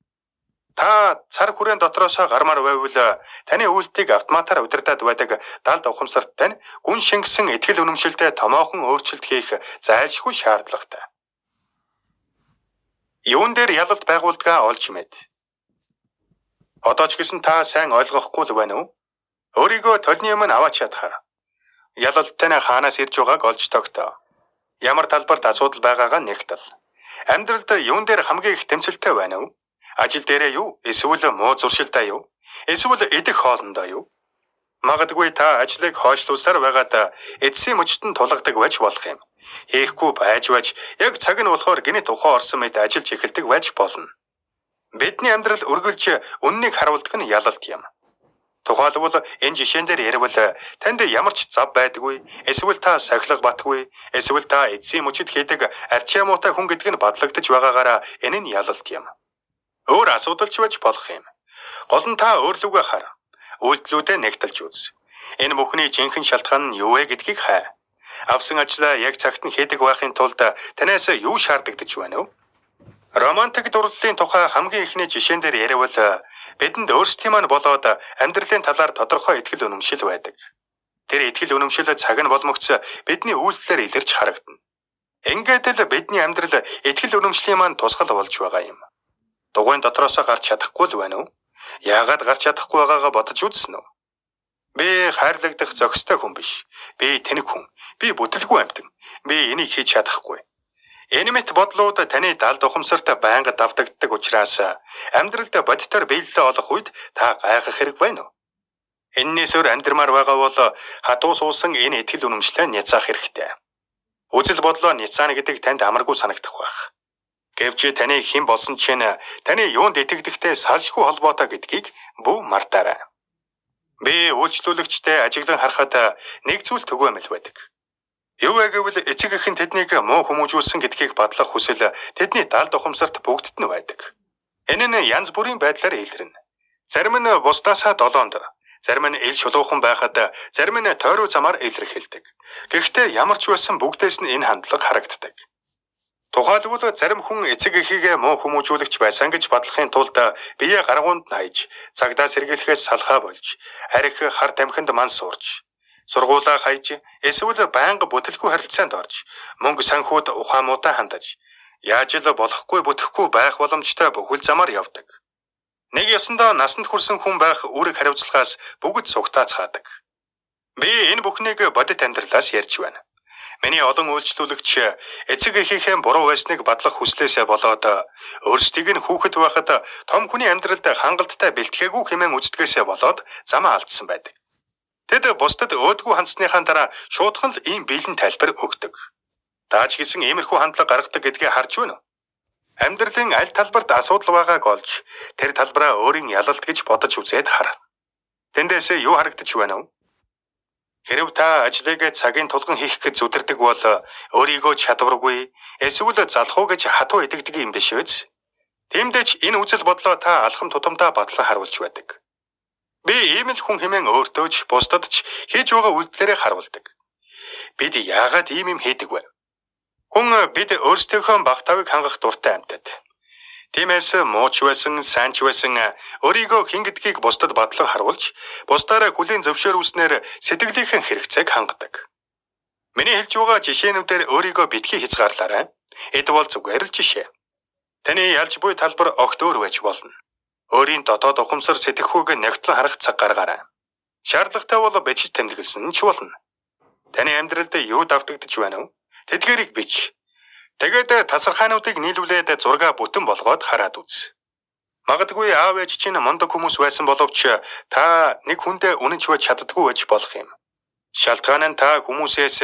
Та цар хүрээн дотроосоо гармаар байвал таны үйлдэлийг автоматар удирдаад байдаг далд ухамсарт тань гүн шингэсэн итгэл үнэмшилтэй томоохон өөрчлөлт хийх зайлшгүй шаардлагатай. Юун дээр ялалт байгуулдгаа олж мэд. Одоо ч гэсэн та сайн ойлгохгүй л байна уу? Өөрийгөө толны өмнө аваач чадхаар. Ялалт тань хаанаас ирж байгааг олж тогтоо. Ямар талбарт асуудал байгаагаа нэгтэл. Амьдралд юун дээр хамгийн их тэмцэлтэй байна вэ? Ажил дээрээ юу? Эсвэл муу зуршилдаа юу? Эсвэл идэх хоолндоо юу? Магадгүй та ажлыг хойшлуулсаар байгаад эцсийн мөчтөнд тулгадаг байж болох юм. Хийхгүй байж байж яг цаг нь болохоор гэнэт ухаан орсон мэт ажиллаж эхэлдэг байж болно. Бидний амьдрал үргэлж үннийг харуулдаг нь ялалт юм. Тухайлбал энэ жишээн дээр яривал танд ямар ч зав байдаггүй, эсвэл та сахилга батгүй, эсвэл та эцсийн мөчид хийдэг арчаа муутай хүн гэдэг нь батлагдаж байгаагаараа энэ нь ялалт юм. Өөр асуудал ч байж болох юм. Гол нь та өөрлөгөө хар. Үйлдэлүүдээ нэгтэлж үз. Энэ бүхний жинхэнэ шалтгаан нь юу вэ гэдгийг хай. Авсан ажлаа яг цагт нь хийдэг байхын тулд танаас юу шаардагдаж байна вэ? Романтик дурлалын тухай хамгийн эхний жишээн дээр яривал бидэнд өөрсдийн маань болоод амьдралын талаар тодорхой итгэл үнэмшил байдаг. Тэр итгэл үнэмшил цаг нь болмогц бидний үйлдэлээр илэрч харагдана. Ингээд л бидний амьдрал итгэл үнэмшлийн маань тусгал болж байгаа юм. Дугуйн дотроосоо гарч чадахгүй л байна уу? Яагаад гарч чадахгүй байгаагаа бодож үзсэн үү? Би хайрлагдах зохистой хүн биш. Би тэнэг хүн. Би бүтэлгүй амьтан. Би энийг хийж чадахгүй. Энэ мэт бодлууд таны далд ухамсарт байнга давтагддаг учраас амьдралд бодитоор биелэлээ олох үед та гайхах хэрэг байна уу? Эннээс өөр амьдрмаар байгаа бол хатуу суусан энэ итгэл үнэмшлээ няцаах хэрэгтэй. Үзэл бодлоо няцаана гэдэг танд амаргүй санагдах байх. Гэвч таны хэн болсон чинь таны юунд итгэдэгтэй салшгүй холбоотой гэдгийг бүү мартаарай. Би үйлчлүүлэгчтэй ажиглан харахад нэг зүйл төгөөмөл байдаг. Юу вэ гэвэл эцэг эх нь тэднийг муу хүмүүжүүлсэн гэдгийг батлах хүсэл тэдний далд ухамсарт бүгдд нь байдаг. Энэ нь янз бүрийн байдлаар илэрнэ. Зарим нь бусдаасаа долоонд, зарим нь ил шулуухан байхад, зарим нь тойруу замаар илэрхийлдэг. Гэхдээ ямар ч байсан бүгдээс нь энэ хандлага харагддаг. Тухайлбал зарим хүн эцэг эхийгээ муу хүмүүжүүлэгч байсан гэж батлахын тулд биеэ гаргуунд нь хаяж, цагдаа сэргийлэхээс салхаа болж, архи хар тамхинд ман суурч, сургуулаа хаяж, эсвэл байнга бүтэлгүй харилцаанд орж, мөнгө санхүүд ухаан муутай хандаж, яаж л болохгүй бүтэхгүй байх боломжтой бүхэл замаар явдаг. Нэг ёсондоо насанд хүрсэн хүн байх үүрэг хариуцлагаас бүгд сугтаацгаадаг. Би энэ бүхнийг бодит амьдралаас ярьж байна. Миний олон үйлчлүүлэгч эцэг эхийнхээ буруу байсныг батлах хүслээсээ болоод өөрсдийг нь хүүхэд байхад том хүний амьдралд хангалттай бэлтгээгүй хэмээн үздгээсээ болоод замаа алдсан байдаг. Тэд бусдад өөдгүү хандсныхаа дараа шуудхан л ийм биелэн тайлбар өгдөг. Тааж гэсэн иймэрхүү хандлага гаргадаг гэдгээ харж байна уу? Амьдралын аль талбарт асуудал байгааг олж тэр талбараа өөрийн ялалт гэж бодож үзээд хар. Тэндээс юу харагдаж байна вэ? Хэрв та ажлыг цагийн тулган хийх гэж зүдэрдэг бол өөрийгөө чадваргүй эсвэл залхуу гэж хатуу итгэдэг юм биш биз? Тиймдээ ч энэ үзэл бодлоо та алхам тутамдаа батлан харуулж байдаг. Би ийм л хүн хэмээн өөртөө ч бусдад ч хийж байгаа үйлдэлээрээ харуулдаг. Бид яагаад ийм юм хийдэг вэ? Хүн бид өөрсдийнхөө баг тавыг хангах дуртай амьтад. Тиймээс мууч байсан, сайн ч байсан өөрийгөө хэн гэдгийг бусдад батлан харуулж, бусдаараа хүлээн зөвшөөрүүлснээр сэтгэлийнхэн хэрэгцээг хангадаг. Миний хэлж байгаа жишээнүүдээр өөрийгөө битгий хязгаарлаарай. Эд бол зүгээр л жишээ. Таны ялж буй талбар огт өөр байж болно. Өөрийн дотоод ухамсар сэтгэхүйг нягтлан харах цаг гаргаарай. Шаардлагатай бол бичиж тэмдэглэсэн ч болно. Таны амьдралд юу давтагдж байна вэ? Тэдгээрийг бич. Тэгээд тасархаануудыг нийлүүлээд зургаа бүтэн болгоод хараад үз. Магадгүй аав ээж чинь мундаг хүмүүс байсан боловч та нэг хүндээ үнэнч байж чаддаггүй байж болох юм. Шалтгаан нь та хүмүүсээс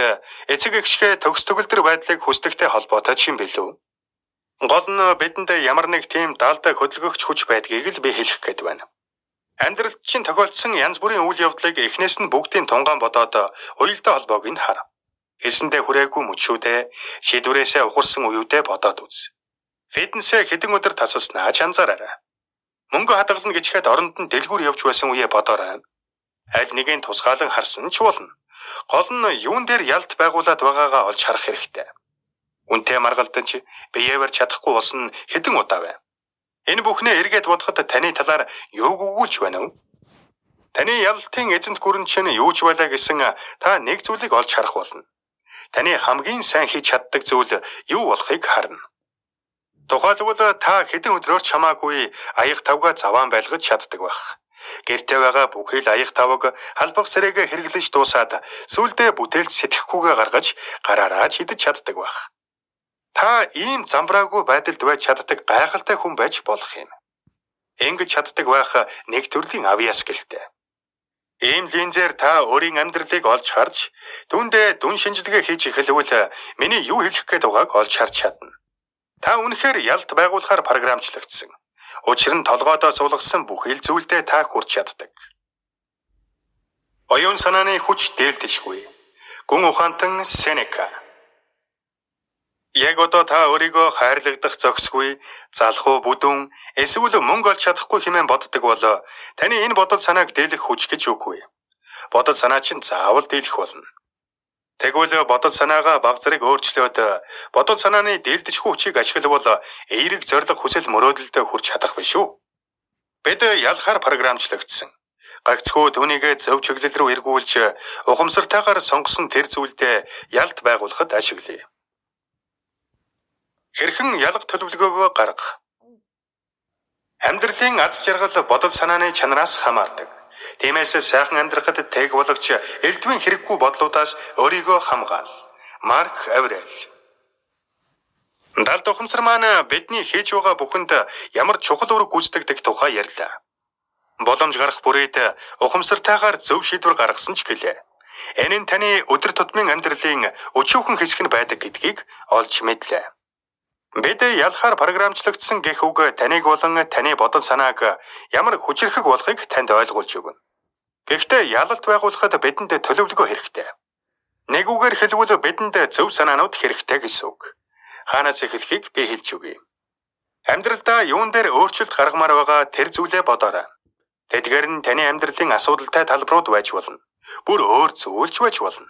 эцэг эгшгээ төгс төгөлдөр байдлыг хүсдэгтэй холбоотой ч юм билүү. Гол нь бидэнд ямар нэг тийм даалдаа хөдөлгөгч хүч байдгийг л би хэлэх гээд байна. Амьдралд чинь тохиолдсон янз бүрийн үйл явдлыг эхнээс нь бүгдийн тунгаан бодоод уялдаа холбоог нь хар. Хэлсэндээ хүрээгүй мөчүүдээ шийдвэрээсээ ухарсан үеүдээ бодоод үз. Фитнесээ хэдэн өдөр тасалснаа ч анзаараарай. Мөнгө хадгална гэчихэд оронд нь дэлгүүр явж байсан үеэ бодоорой. Аль нэгийг тусгаалan харсан ч болно. Гол нь юун дээр ялт байгуулад байгаагаа олж харах хэрэгтэй. Үнтэй маргалдаж биеэр чадахгүй болсон хэдэн удаа вэ? Энэ бүхнээ эргээд бодоход таны талаар юуг өгүүлж байна вэ? Таны ялалтын эзэнт гүрэн чинь юу ч байлаа гэсэн та нэг зүйлийг олж харах болно. Таны хамгийн сайн хийж чаддаг зүйл юу болохыг харна. Тухайлбал та хэдэн өдрөөр ч хамаагүй аяг тавгаа заваан байлгаж чаддаг байх. Гэртээ байгаа бүхий л аяг тавг халбаг сэрээгээ хэрэглэж дуусаад сүүлдээ бүтээлч сэтгэхгүйгээ гаргаж гараараа ч идэж чаддаг байх. Та ийм замбраагүй байдалд байж чаддаг гайхалтай хүн байж болох юм. Ингэж чаддаг байх нэг төрлийн авьяас гэлтэй. Ийм линзээр та өөрийн амьдралыг олж харж, түүндээ дүн шинжилгээ хийж эхэлвэл миний юу хэлэх гээд байгааг олж харж чадна. Та үнэхээр ялт байгуулахаар програмчлагдсан. Учир нь толгойдоо суулгасан бүхий л зүйлдээ та хүрч чаддаг. Оюун санааны хүч дээлдэжгүй. Гүн ухаантан Сенека. Яг одоо та өөрийгөө хайрлагдах зохисгүй, залхуу бүдүүн, эсвэл мөнгө олж чадахгүй хэмээн боддог бол таны энэ бодол санааг дийлэх хүч гэж үгүй. Бодол санаа чинь заавал дийлэх болно. Тэгвэл бодол санаагаа баг зэрэг өөрчлөөд бодол санааны дийлдэжгүй хүчийг ашиглавал эерэг зорилго хүсэл мөрөөдөлдөө хүрч чадах биш үү? Бид ялахаар програмчлагдсан. Гагцхүү түүнийгээ зөв чиглэл рүү эргүүлж ухамсартайгаар сонгосон тэр зүйлдээ ялт байгуулахад ашиглая. Хэрхэн ялга төлөвлөгөөгөө гаргах? Амьдралын аз жаргал бодол санааны чанараас хамаардаг. Тиймээс сайхан амьдрахад тэг болгоч элдвийн хэрэггүй бодлуудаас өөрийгөө хамгаал. Марк Аврел. Далд ухамсар маань бидний хийж байгаа бүхэнд ямар чухал үүрэг гүйцэтгэдэг тухай ярьлаа. Боломж гарах бүрээд ухамсартайгаар зөв шийдвэр гаргасан ч гэлээ. Энэ нь таны өдөр тутмын амьдралын өчүүхэн хэсэг нь байдаг гэдгийг олж мэдлээ. Бид ялахаар програмчлагдсан гэх үг таныг болон таны бодол санааг ямар хүчирхэг болохыг танд ойлгуулж өгнө. Гэхдээ ялалт байгуулахад бидэнд төлөвлөгөө хэрэгтэй. Нэг үгээр хэлбэл бидэнд зөв санаанууд хэрэгтэй гэсэн үг. Хаанаас эхлэхийг би хэлж өгье. Амьдралдаа юун дээр өөрчлөлт гаргамаар байгаа тэр зүйлээ бодоорой. Тэдгээр нь таны амьдралын асуудалтай талбарууд байж болно. Бүр өөр зүйлч байж болно.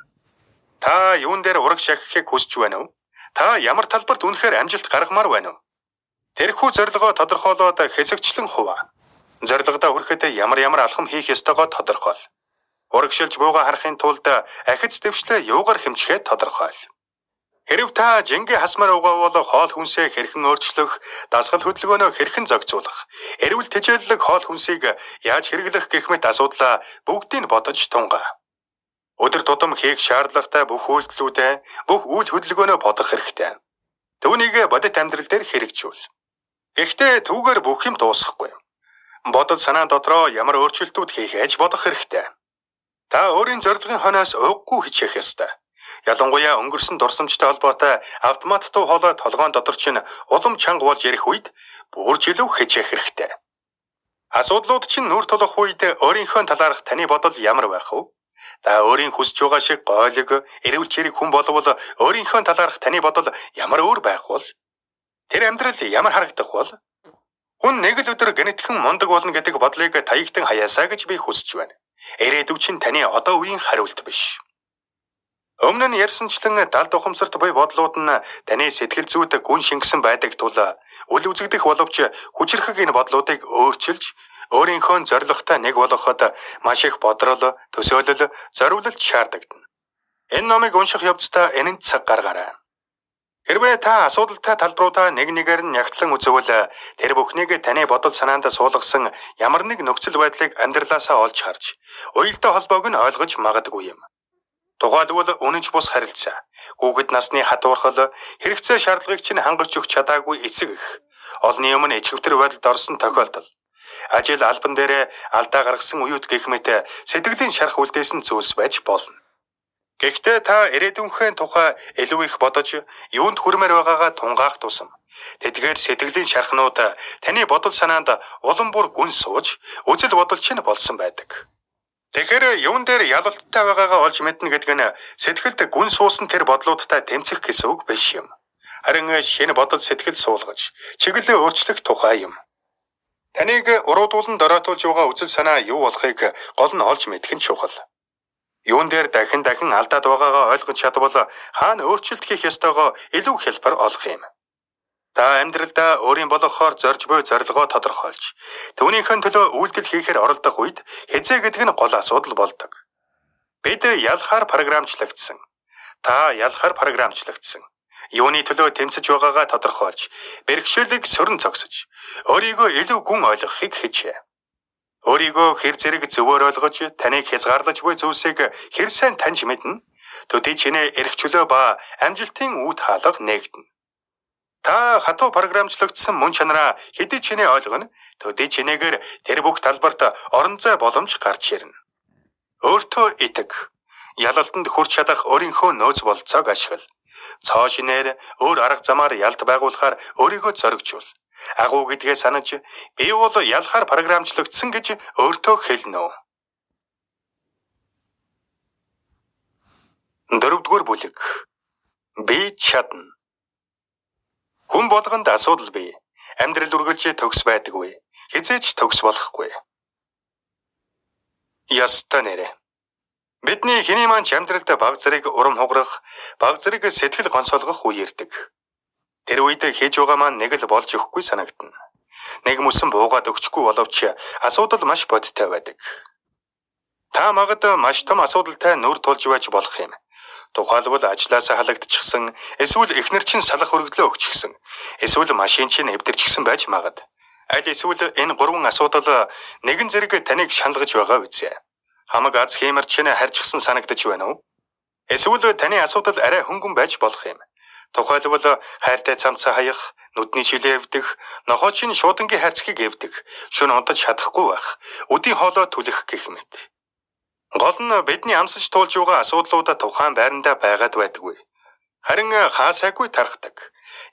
Та юун дээр ураг шахахыг хүсэж байна уу? Та ямар талбарт үнэхээр амжилт гаргамаар байна уу? Тэрхүү зорилгоо тодорхойлоод хэсэгчлэн хуваа. Зорилгодоо хүрэхэд ямар ямар алхам хийх ёстойгоо тодорхойл. Урагшилж буугаа харахын тулд ахиц дэвшлээ юугаар хэмжихээ тодорхойл. Хэрв та жингээ хасмаар байгаа бол хоол хүнсээ хэрхэн өөрчлөх, дасгал хөдөлгөөнөө хэрхэн зохицуулах, эрүүл тэжээллэг хоол хүнсийг яаж хэрэглэх гэх мэт асуудлаа бүгдийг бодож тунгаа. Өдөр тутам хийх шаардлагатай бүх үйлдэлүүдээ, бүх үйл хөдөлгөөнөө бодох хэрэгтэй. Түүнийг бодит амьдрал дээр хэрэгжүүл. Гэхдээ түүгээр бүх юм дуусахгүй. Бодол санаа дотроо ямар өөрчлөлтүүд хийхээ ч бодох хэрэгтэй. Та өөрийн зорилгын хойноос уггүй хичээх ёстой. Ялангуяа өнгөрсөн дурсамжтай холбоотой автомат дуу хоолой толгоон дотор чинь улам чанга болж ярих үед бүр ч илүү хичээх хэрэгтэй. Асуудлууд чинь нүүр тулах үед өөрийнхөө талаарх таны бодол ямар байх вэ? Та өөрийн хүсэж байгаа шиг гойлог, эрүүл чирэг хүн болвол өөрийнхөө талаарх таны бодол ямар өөр байх вэ? Тэр амьдрал ямар харагдах вэ? Хүн нэг л өдөр гэнэтхэн мундаг болно гэдэг бодлыг таягтан хаяасаа гэж би хүсэж байна. Ирээдүй чинь таны одоо үеийн хариулт биш. Өмнө нь ярьсанчлан далд ухамсарт буй бодлууд нь таны сэтгэл зүйд гүн шингэсэн байдаг тул үл үзэгдэх боловч хүчирхэг энэ бодлуудыг өөрчилж өөрийнхөө зорилготой нэг болгоход маш их бодрол, төсөөлөл, зориулалт шаардагдана. Энэ номыг унших явцдаа энэнд цаг гаргаарай. Хэрвээ та асуудалтай талбаруудаа нэг нэгээр нь нягтлан үзвэл тэр бүхнийг таны бодол санаанд суулгасан ямар нэг нөхцөл байдлыг амьдралаасаа олж харж, уялдаа холбоог нь ойлгож магадгүй юм. Тухайлбал үнэнч бус харилцаа, хүүхэд насны хатуурхал, хэрэгцээ шаардлагыг чинь хангаж өгч чадаагүй эцэг эх, олонний өмнө ичгэвтер байдалд орсон тохиолдол, ажил албан дээрээ алдаа гаргасан уют гэх мэт сэтгэлийн шарх үлдээсэн зүйлс байж болно. Гэхдээ та ирээдүйнхээ тухай илүү их бодож, юунд хүрмээр байгаагаа тунгаах тусам тэдгээр сэтгэлийн шархнууд таны бодол санаанд улам бүр гүн сууж, үзэл бодол чинь болсон байдаг. Тэгэхээр юун дээр ялалттай байгаагаа олж мэднэ гэдэг нь сэтгэлд гүн суусан тэр бодлуудтай тэмцэх гэсэн үг биш юм. Харин шинэ бодол сэтгэл суулгаж, чиглэлээ өөрчлөх тухай юм. Таныг уруудуулан доройтуулж байгаа үзэл санаа юу болохыг гол нь олж мэдэх нь чухал. Юун дээр дахин дахин алдаад байгаагаа ойлгож чадвал хаана өөрчлөлт хийх ёстойгоо илүү хялбар олох юм. Та амьдралдаа өөрийн болгохоор зорж буй зорилгоо тодорхойлж, түүнийхэн төлөө үйлдэл хийхээр оролдох үед хэзээ гэдэг нь гол асуудал болдог. Бид ялахаар програмчлагдсан. Та ялахаар програмчлагдсан. Юуны төлөө тэмцэж байгаагаа тодорхойлж, бэрхшээлийг сөрөн зогсож, өөрийгөө илүү гүн ойлгохыг хичээ. Өөрийгөө хэр зэрэг зөвөр ойлгож, таныг хязгаарлаж буй зүйлсийг хэр сайн таньж мэднэ. Төдий чинээ эрх чөлөө ба амжилтын үүд хаалга нээгдэнэ. Та хатуу програмчлагдсан мөн чанараа хэдий чинээ ойлгоно, төдий чинээгээр тэр бүх талбарт орон зай боломж гарч ирнэ. Өөртөө итэг. Ялалтанд хүрч чадах өөрийнхөө нөөц бололцоог ашигла. Цоо шинээр өөр арга замаар ялт байгуулахаар өөрийгөө зоригжуул. Агуу гэдгээ санаж, би бол ялахаар програмчлагдсан гэж өөртөө хэлнэ. 4-р бүлэг. Би чадна. Хүн болгонд асуудал бий. Амьдрал үргэлж төгс байдаггүй. Хэзээ ч төгс болохгүй. Ёстой нэрэ. Бидний хэний маань ч амьдралд баг зэрэг урам хугарах, баг зэрэг сэтгэл гонсоолгох үе ирдэг. Тэр үед хийж байгаа маань нэг л болж өгөхгүй санагдана. Нэг мөсөн буугаад өгчихгүй боловч асуудал маш бодиттой байдаг. Та магад маш том асуудалтай нүр тулж байж болох юм. Тухайлбал ажлаасаа халагдчихсан, эсвэл эхнэр чинь салах өргөдлөө өгчихсөн, эсвэл машин чинь эвдэрчихсэн байж магад. Аль эсвэл энэ гурван асуудал нэгэн зэрэг таныг шаналгаж байгаа үзээ. Хамаг аз хиймэр чинь харьчихсан санагдаж байна уу? Эсвэл таны асуудал арай хөнгөн байж болох юм. Тухайлбал хайртай цамцаа хаях, нүдний шилээ эвдэх, нохой чинь шуудангийн хайрцгийг эвдэх, шөнө унтаж чадахгүй байх, үдийн хоолой түлэх гэх мэт. Гол нь бидний амсаж туулж байгаа асуудлуудаа тухайн байрандаа байгаад байдаггүй. Харин хаасайгүй тархдаг.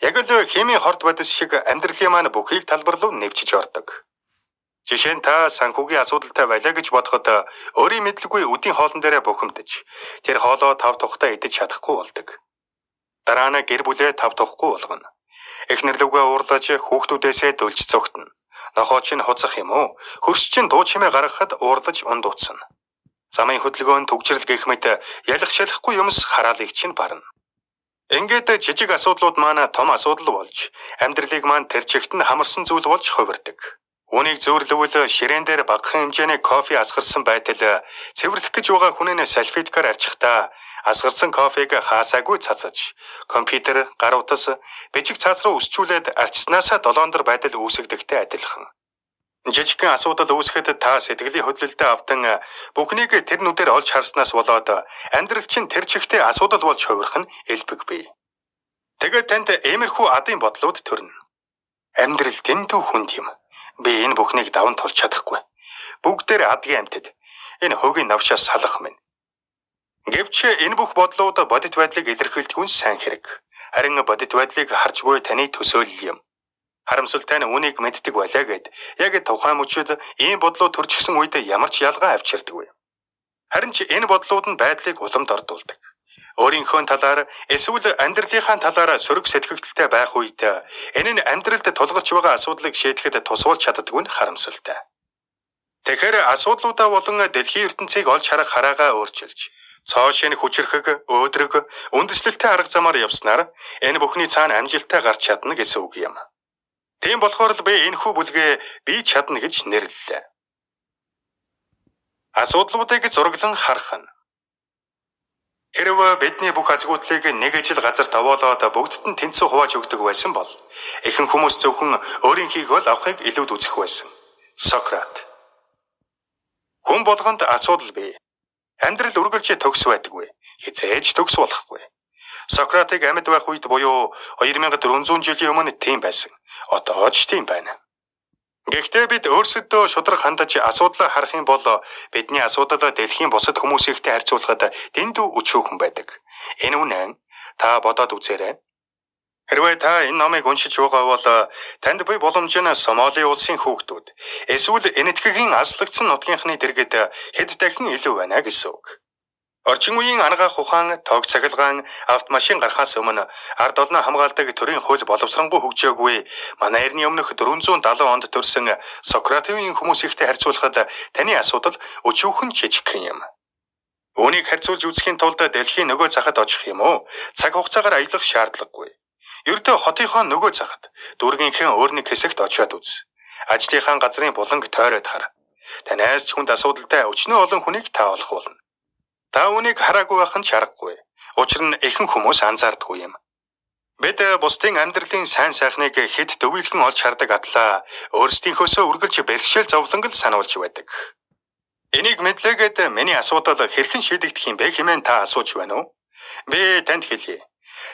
Яг л химийн хорт бодис шиг амьдралын маань бүхий л талбар руу нэвчиж ордог. Жишээ нь та санхүүгийн асуудалтай байлаа гэж бодоход өөрийн мэдлгүй үдийн хоолн дээрээ бухимдаж, тэр хоолоо тав тухтай идэж чадахгүй болдог. Дараа нь гэр бүлээ тав тухгүй болгоно. Эхнэр лүгээ уурлаж хүүхдүүдээсээ дүлж цугтана. Нохоо чинь хуцах юм уу? Хөрс чинь дуу чимээ гаргахад уурлаж ундууцна. Замын хөдөлгөөн түгжрэл гэх мэт ялах шалахгүй юмс хараалыг чинь барна. Ингээд жижиг асуудлууд маань том асуудал болж, амьдралыг маань тэр чигт нь хамарсан зүйл болж хувирдаг. Үүнийг зөөрлөвөл ширээн дээр багахан хэмжээний кофе асгарсан байтал цэвэрлэх гэж байгаа хүн нь салфеткаар арчихтаа асгарсан кофег хаасаагүй цацаж, компьютер, гар утас, бичиг цаас руу өсчүүлээд арчснаасаа долоондор байдал үүсгдэгтэй адилхан. Жижигхэн асуудал үүсгэхэд та сэтгэлийн хөдлөлтөд автан бүхнийг тэр нүдээр олж харснаас болоод амьдрал чинь тэр чигтээ асуудал болж хувирах нь элбэг бий. Тэгээд танд иймэрхүү адын бодлууд төрнө. Амьдрал дэндүү хүнд юм. Би энэ бүхнийг даван тулж чадахгүй. Бүгдээр адгийн амьтад. Энэ хөгийн навшаас салах минь. Гэвч энэ бүх бодлууд бодит байдлыг илэрхийлдэг нь сайн хэрэг. Харин бодит байдлыг харж буй таны төсөөлөл юм. Харамсалтай нь үүнийг мэддэг байлаа гэд яг тухайн мөчид ийм бодлоо төрчихсөн үед ямар ч ялгаа авчирдаггүй. Харин ч энэ бодлууд нь байдлыг уламд ордуулдаг. Өөрийнхөө талаар эсвэл амьдралынхаа талаар сөрөг сэтгэгдэлтэй байх үед энэ нь амьдралд тулгарч байгаа асуудлыг шийдэхэд тусвалж чаддаггүй нь харамсалтай. Тэгэхээр асуудлуудаа болон дэлхийн ертөнцийг олж харах хараагаа өөрчилж, цоо шинэ хүчирхэг, өөдрөг, үндэслэлтэй арга замаар явснаар энэ бүхний цаана амжилттай гарч чадна гэсэн үг юм. Тийм болохоор л би энэхүү бүлгээ би чадна гэж нэрлэлээ. Асуудлуудыг зураглан харах нь. Хэрв бидний бүх азгуудлыг нэг ижил газар товоолоод бүгдд нь тэнцүү хувааж өгдөг байсан бол ихэнх хүмүүс зөвхөн өөрийнхийг л авахыг илүүд үзэх байсан. Сократ. Хүн болгонд асуудал бий. Амьдрал үргэлж төгс байдаггүй. Хизээж төгс болохгүй. Сократыг амьд байх үед буюу 2400 жилийн өмнө тийм байсан. Одоо ч тийм байна. Гэхдээ бид өөрсөддөө шударга хандаж асуудлаа харах юм бол бидний асуудал дэлхийн бусад хүмүүсийнхтэй харьцуулахад дэндүү өчүүхэн байдаг. Энэ үнэн. Та бодоод үзээрэй. Хэрвээ та энэ номыг уншиж байгаа бол танд буй боломж нь Сомали улсын хүүхдүүд эсвэл Энэтхэгийн аслагдсан нутгийнхны дэргэд хэд дахин илүү байна гэсэн үг. Орчин үеийн анагаах ухаан, тог цахилгаан, автомашин гарахаас өмнө ард олноо хамгаалдаг төрийн хууль боловсронгуй хөгжөөгүй. Манай эртний өмнөх 470 онд төрсэн Сократын үеийн хүмүүсийнхтэй харьцуулахад таны асуудал өчүүхэн жижигхэн юм. Үүнийг харьцуулж үзэхийн тулд дэлхийн нөгөө захад очих юм уу? Цаг хугацаагаар аялах шаардлагагүй. Ердөө хотынхоо нөгөө захад, дүүргийнхээ өөр нэг хэсэгт очиод үз. Ажлынхаа газрын буланг тойроод хар. Танаас ч хүнд асуудалтай өчнөө олон хүнийг та олох болно. Та үүнийг хараагүй байх нь чаргагүй. Учир нь ихэнх хүмүүс анзаардаггүй юм. Бид бусдын амьдралын сайн сайхныг хэд төвийлхэн олж хардаг атлаа өөрсдийнхөөсөө үргэлж бэрхшээл зовлонг л сануулж байдаг. Энийг мэдлээгээд миний асуудал хэрхэн шийдэгдэх юм бэ хэмээн та асууж байна уу? Би танд хэлье.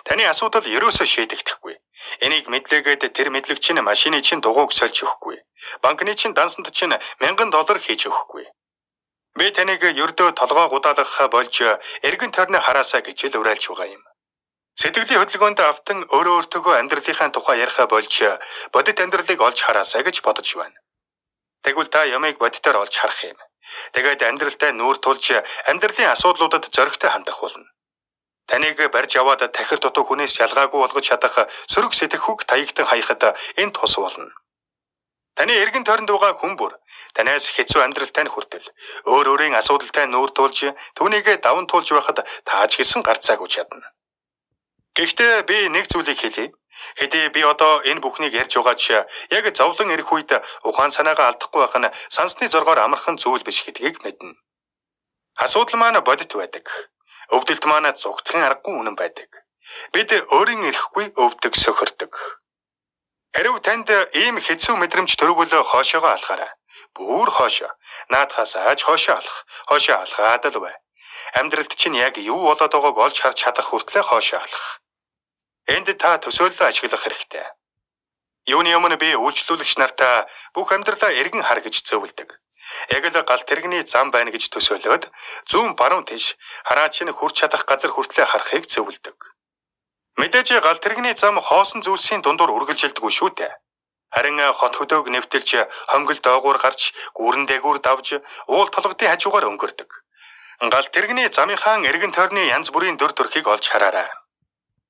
Таны асуудал ерөөсөө шийдэгдэхгүй. Энийг мэдлээгээд тэр мэдлэг чинь машины чинь дугуйг сольж өгөхгүй. Банкны чинь дансанд чинь $1000 хийж өгөхгүй. Би таныг ердөө толгой гудаалгахаа болж эргэн тойрны хараасаа гэж л уриалж байгаа юм. Сэтгэлийн хөдөлгөөнд автан өөрөө өөртөөгөө амьдралынхаа тухай ярихаа болж бодит амьдралыг олж хараасаа гэж бодож байна. Тэгвэл та ямыг бодитоор олж харах юм. Тэгээд амьдралтай нүүр тулж амьдралын асуудлуудад зоригтой хандах болно. Таныг барьж аваад тахир дутуу хүнээс ялгаагүй болгож чадах сөрөг сэтгэхүйг таягдан хаяхад энэ тус болно. Таны эргэн тойронд байгаа хүн бүр танаас хэцүү амьдралтай нь хүртэл өөр өөрийн асуудалтай нүүр тулж түүнийгээ даван туулж байхад тааж гисэн гарцаагүй чадна. Гэхдээ би нэг зүйлийг хэлье. Хэдий би одоо энэ бүхнийг ярьж байгаа ч яг зовлон ирэх үед ухаан санаагаа алдахгүй байх нь сансны зоргоор амархан зүйл биш гэдгийг мэднэ. Асуудал маань бодит байдаг. Өвдөлт маань зугтахын аргагүй үнэн байдаг. Бид өөрийн эрэхгүй өвдөг сөхөрдөг. Хэрв танд ийм хэцүү мэдрэмж төрвөл хойшоогоо алхаарай. Бүр хойшоо. Наадхаас ааж хойшоо алах. Хойшоо алхаад л бай. Амьдралд чинь яг юу болоод байгааг олж харж чадах хүртлээр хойшоо алах. Энд та төсөөллөө ашиглах хэрэгтэй. Юуны өмнө би үйлчлүүлэгч нартаа бүх амьдралаа эргэн хар гэж зөвлөдөг. Яг л галт тэрэгний зам байна гэж төсөөлөөд зүүн баруун тийш хараа чинь хүрч чадах газар хүртлээ харахыг зөвлөдөг. Мэдээж галт тэрэгний зам хоосон зүйлсийн дундуур үргэлжилдэггүй шүү дээ. Харин хот хөдөг нэвтэлж хонгил доогуур гарч гүүрэн дээгүүр давж уул толгодын хажуугаар өнгөрдөг. Галт тэрэгний замынхаа эргэн тойрны янз бүрийн дүр төрхийг олж хараарай.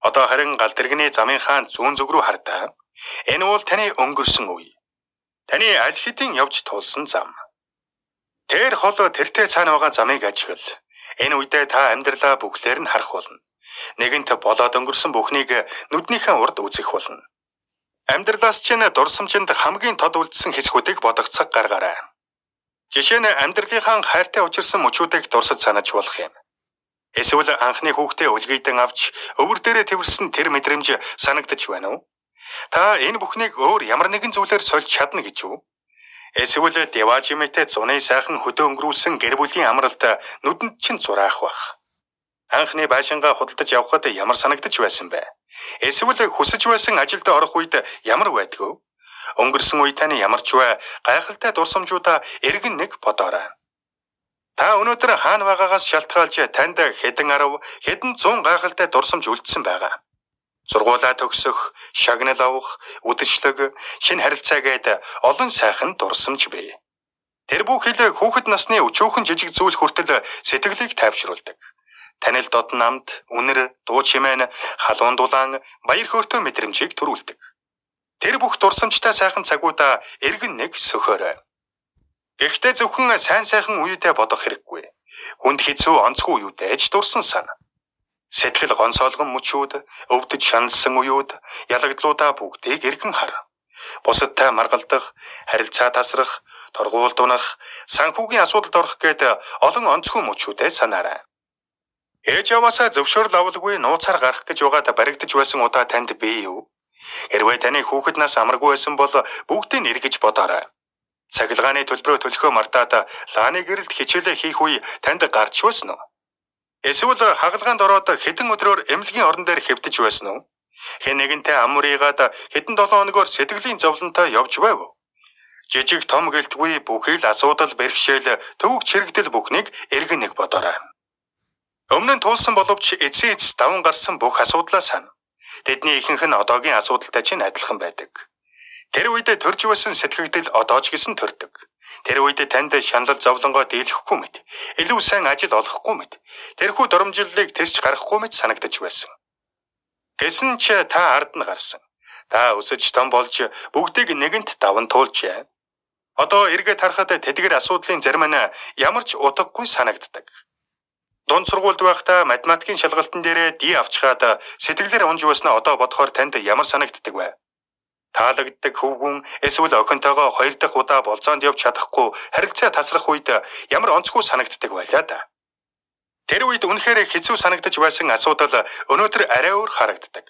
Одоо харин галт тэрэгний замынхаа зүүн зүг рүү хардаа. Энэ бол таны өнгөрсөн үе. Таны аль хэдийн явж туулсан зам. Тэр хол тэртээ цаана байгаа замыг ажигл. Энэ үедээ та амьдралаа бүхлээр нь харах болно. Нэгэнт болоод өнгөрсөн бүхнийг нүднийхээ урд үзэх болно. Амьдралаас чинь дурсамжинд хамгийн тод үлдсэн хэсгүүдийг бодох цаг гаргаарай. Жишээ нь амьдралынхаа хайртай учирсан мөчүүдийг дурсаж санаж болох юм. Эсвэл анхны хүүхдээ өлгийдэн авч өвөр дээрээ тэвэрсэн тэр мэдрэмж санагдаж байна уу? Та энэ бүхнийг өөр ямар нэгэн зүйлээр сольж чадна гэж үү? Эсвэл Деважимэтэй зуны сайхан хөдөө өнгөрүүлсэн гэр бүлийн амралт нүдэнд чинь зураах бах. Анхны байшингаа худалдаж явхад ямар санагдаж байсан бэ? Эсвэл хүсэж байсан ажилд орох үед ямар байдгүй? Өнгөрсөн үе таны ямар ч бай гайхалтай дурсамжуудаа эргэн нэг бодоорой. Та өнөөдөр хаана байгаагаас шалтгаалж танд хэдэн арав, хэдэн зуун гайхалтай дурсамж үлдсэн байгаа. Сургуулаа төгсөх, шагнал авах, үдшилэг, шинэ харилцаа гээд олон сайхан дурсамж бий. Тэр бүхэл хүүхэд насны өчүүхэн жижиг зүйл хүртэл сэтгэлийг тайвшруулдаг. Танил дод намд, үнэр, дуу чимээ, халуун дулаан, баяр хөөртэй мэдрэмжийг төрүүлдэг. Тэр бүх дурсамжтай сайхан цагуудаа эргэн нэг сөхөөрэй. Гэхдээ зөвхөн сайн сайхан үедээ бодох хэрэггүй. Хүнд хэцүү онцгой үеүдээ ч дурсан сан. Сэтгэл гонсоолгон мөчүүд, өвдөж шаналсан үеүд, ялагдлуудаа бүгдийг эргэн хар. Бусадтай маргалдах, харилцаа тасрах, торгуулд унах, санхүүгийн асуудалд орох гээд олон онцгой мөчүүдээ санаарай. Ээж аваасаа зөвшөөрөл авалгүй нууцаар гарах гэж байгаад баригдаж байсан удаа танд бий юу? Хэрвээ таны хүүхэд нас амаргүй байсан бол бүгдийг эргэж бодоорой. Цахилгааны төлбөрөө төлөхөө мартаад лааны гэрэлд хичээлээ хийх үе танд гарч байсан уу? Эсвэл хагалгаанд ороод хэдэн өдрөөр эмнэлгийн орон дээр хэвтэж байсан уу? Хэн нэгэнтэй ам мөрийгаад хэдэн 7 хоногоор сэтгэлийн зовлонтой явж байв уу? Жижиг том гэлтгүй бүхий л асуудал бэрхшээл төвөг чирэгдэл бүхнийг эргэн нэг бодоорой. Өмнө нь туулсан боловч эцсийн эцэс даван гарсан бүх асуудлаа сана. Тэдний ихэнх нь одоогийн асуудалтай чинь адилхан байдаг. Тэр үед төрж байсан сэтгэгдэл одоо ч гэсэн төрдөг. Тэр үед танд шаналл зовлонгоо дийлэхгүй мэт, илүү сайн ажил олохгүй мэт, тэрхүү доромжллыг тэсч гарахгүй мэт санагдаж байсан. Гэсэн ч та ард нь гарсан. Та өсөж том болж бүгдийг нэгэнт даван туулжээ. Одоо эргээд харахад тэдгэр асуудлын зарим нь ямар ч утгагүй санагддаг. Дунд сургуульд байхдаа математикийн шалгалтын дээрээ D авчхаад сэтгэлээр унж байснаа одоо бодохоор танд ямар санагддаг вэ? Таалагддаг хөвгүн эсвэл охинтойгоо хоёр дахь удаа болзоонд явж чадахгүй харилцаа тасрах үед ямар онцгой санагддаг байлаа да. Тэр үед үнэхээр хэцүү санагдаж байсан асуудал өнөөдөр арай өөр харагддаг.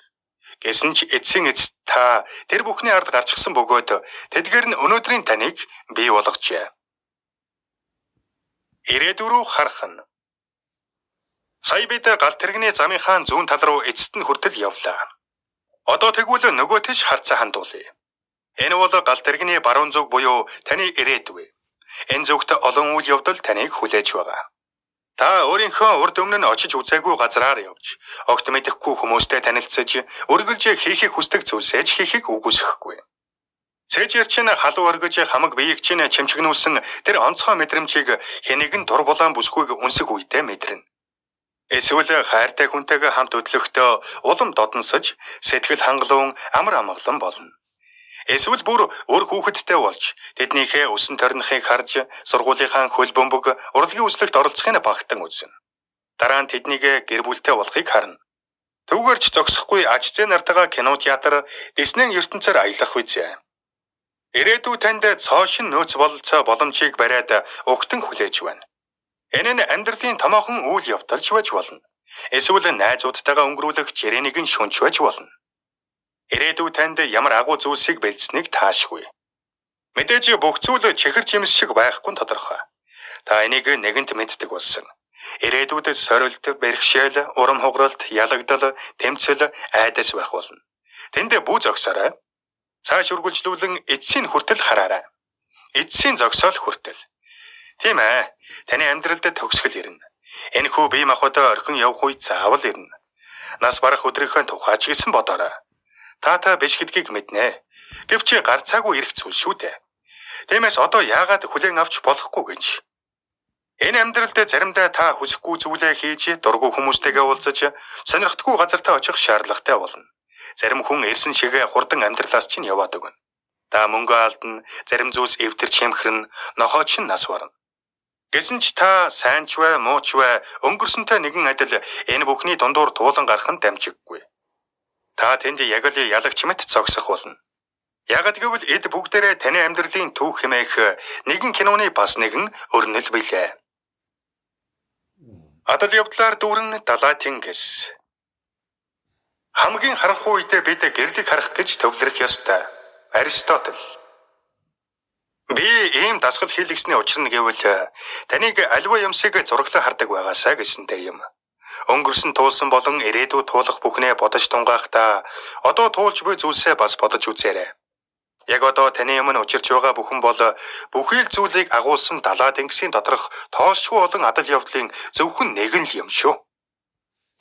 Гэсэн ч эцсийн эцэст та тэр бүхний ард гарчихсан бөгөөд тэдгээр нь өнөөдрийн таныг бий болгожээ. Ирээдүй рүү харах нь. Сая бид галт тэрэгний замынхаа зүүн тал руу эцэст нь хүртэл явлаа. Одоо тэгвэл нөгөө тийш харцаа хандуулъя. Энэ бол галт тэрэгний баруун зүг буюу таны ирээдүй. Энэ зүгт олон үйл явдал таныг хүлээж байгаа. Та өөрийнхөө урд өмнө нь очиж үзээгүй газраар явж, огт мэдэхгүй хүмүүстэй танилцаж, үргэлж хийхийг хүсдэг зүйлсээ ч хийхийг үгүйсэхгүй. Цээжээр чинь халуун оргиж хамаг биеийг чинь чимчгнүүлсэн тэр онцгой мэдрэмжийг хэн нэгэн дур булаан бүсгүйг үнсэх үедээ мэдэрнэ. Эсвэл хайртай хүнтэйгээ хамт хөдлөхдөө улам додонсож, сэтгэл хангалуун, амар амгалан болно. Эсвэл бүр үр хүүхэдтэй болж тэднийхээ өсөн торнохыг харж сургуулийнхаа хөл бөмбөг урлагийн үзлэгт оролцохыг багтан үзнэ. Дараа нь тэднийг гэр бүлтэй болохыг харна. Түүгээр ч зогсохгүй аж зээ нартайгаа кино театр, Диснейн ертөнцөөр аялах визээ. Ирээдүй танд цоо шин нөөц бололцоо боломжийг бариад угтан хүлээж байна. Энэ нь амьдралын томоохон үйл явдалж байж болно. Эсвэл найзуудтайгаа өнгөрүүлэх жирийн нэгэн шүнж байж болно. Ирээдүй танд ямар агуу зүйлсийг бэлдсэнийг таашгүй. Мэдээж бүх зүйл чихэр жимс шиг байхгүй нь тодорхой. Та энийг нэгэнт мэддэг болсон. Ирээдүйд сорилт, бэрхшээл, урам хугаралт, ялагдал, тэмцэл, айдас байх болно. Тэнд бүү зогсоорой. Цааш үргэлжлүүлэн эцсийн хүртэл хараарай. Эцсийн зогсоол хүртэл. Тийм ээ. Таны амьдралд төгсгөл ирнэ. Энэхүү бие махбодоо орхин явах үе заавал ирнэ. Нас барах өдрийнхөө тухай ч гэсэн бодоорой. Таатай биш гэдгийг мэднэ. Гэвч гарцаагүй ирэх зүйл шүү дээ. Тиймээс одоо яагаад хүлээн авч болохгүй гэж. Энэ амьдралд заримдаа та хүсэхгүй зүйлээ хийж, дургүй хүмүүстэйгээ уулзаж, сонирхдаггүй газартаа очих шаардлагатай болно. Зарим хүн ирсэн шигээ хурдан амьдралаас чинь яваад өгнө. Та мөнгө алдна, зарим зүйлс эвдэрч хямхэрнэ, нохой чинь нас барна. Гэсэн ч та сайн ч бай, муу ч бай, өнгөрсөнтэй нэгэн адил энэ бүхний дундуур туулан гарах нь дамжиггүй. Та тэнд яг л ялагч мэт зогсох болно. Ягд гэвэл эд бүгдээрээ таны амьдралын түүх хэмээх нэгэн киноны бас нэгэн өрнөл билээ. Адал явдлаар дүүрэн далай тэнгис. Хамгийн харанхуй үедээ бид гэрлийг харах гэж төвлөрөх ёстой. Аристотель. Би ийм дасгал хийлгэсний учир нь гэвэл таныг аливаа юмсыг зураглан хардаг байгаасаа гэсэнтэй юм. Өнгөрсөн туулсан болон ирээдүйд туулах бүхнээ бодож тунгахдаа одоо туулж буй зүйлсээ бас бодож үзээрэй. Яг одоо таны өмнө учирч байгаа бүхэн бол бүхий л зүйлийг агуулсан далай тэнгисийн доторх тоошгүй олон адал явдлын зөвхөн нэг нь л юм шүү.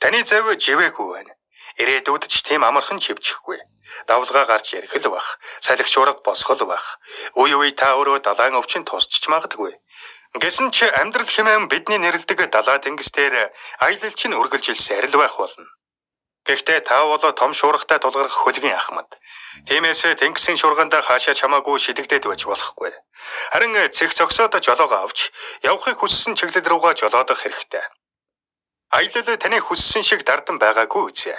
Таны завь живээгүй байна. Ирээдүйд ч тийм амархан живчихгүй. Давлгаа гарч ирэх л бах. Салхи шуурга босгол бах. Үе үе та өөрөө далайн өвчин тусчж магадгүй. Гэсэн чи амьдрал хэмээн бидний нэрлэдэг далай тэнгис дээр аялал чинь үргэлжилсээр л байх болно. Гэхдээ та бол том шуургатай тулгарх хөлгийн ахмад. Тиймээс тэнгисийн шуурганд хаашаа чамаагүй шидэгдээд байж болохгүй. Харин цэх зогсоод жолоогоо авч явахыг хүссэн чиглэл рүүгээ жолоодох хэрэгтэй. Аялал таны хүссэн шиг дардан байгаагүй үзье.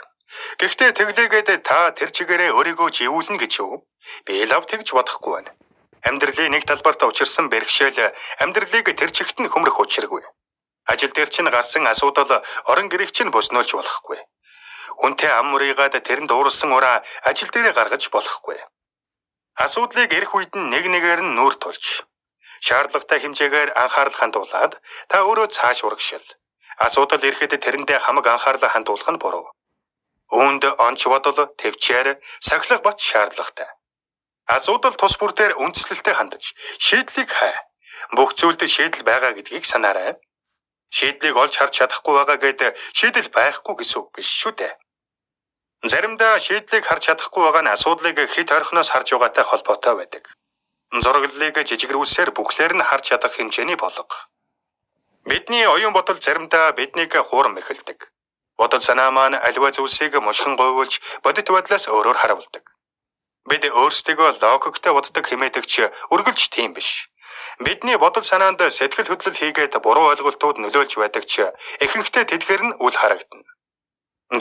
Гэхдээ тэглээгээд та тэр чигээрээ өөрийгөө живүүлнэ гэж юу? Би лав тэгж бодохгүй байна. Амьдралын нэг талбарт учирсан бэрхшээл амьдралыг тэр чигт нь хөмрөх учиргүй. Ажил дээр чинь гарсан асуудал орон гэрийг чинь боснуулж болохгүй. Хүнтэй ам мурыгаад тэрэнд ууралсан ураа ажил дээрээ гаргаж болохгүй. Асуудлыг эрх үед нь нэг нэгээр нь нүүр тулж, шаардлагатай хэмжээгээр анхаарал хандуулад та өөрөө цааш урагшил. Асуудал ирэхэд тэрэндээ хамаг анхаарлаа хандуулах нь буруу. Үүнд онц бодол, төвчээр, сахилга бат шаардлагатай. Асуудал тус бүр дээр үндслэлтэй хандаж, шийдлийг хай. Бүх зүйлд шийдэл байгаа гэдгийг санаарай. Шийдлийг олж харж чадахгүй байгаа гэд шийдэл байхгүй гэсэн үг биш шүү дээ. Заримдаа шийдлийг харж чадахгүй байгаа нь асуудлыг хэт ойрхоноос харж байгаатай холбоотой байдаг. Зураглалыг жижигрүүлсээр бүхлээр нь харж чадах хэмжээний болго. Бидний оюун бодол заримдаа биднийг хуурам эхэлдэг. Бодол санаа маань аливаа зүйлсийг мушгин говьулж бодит байдлаас өөрөөр харуулдаг. Бид өөрсдийгөө логиктой боддог хэмээдэгч үргэлж тийм биш. Бидний бодол санаанд сэтгэл хөдлөл хийгээд буруу ойлголтууд нөлөөлж байдаг ч ихэнхдээ тэдгээр нь үл харагдана.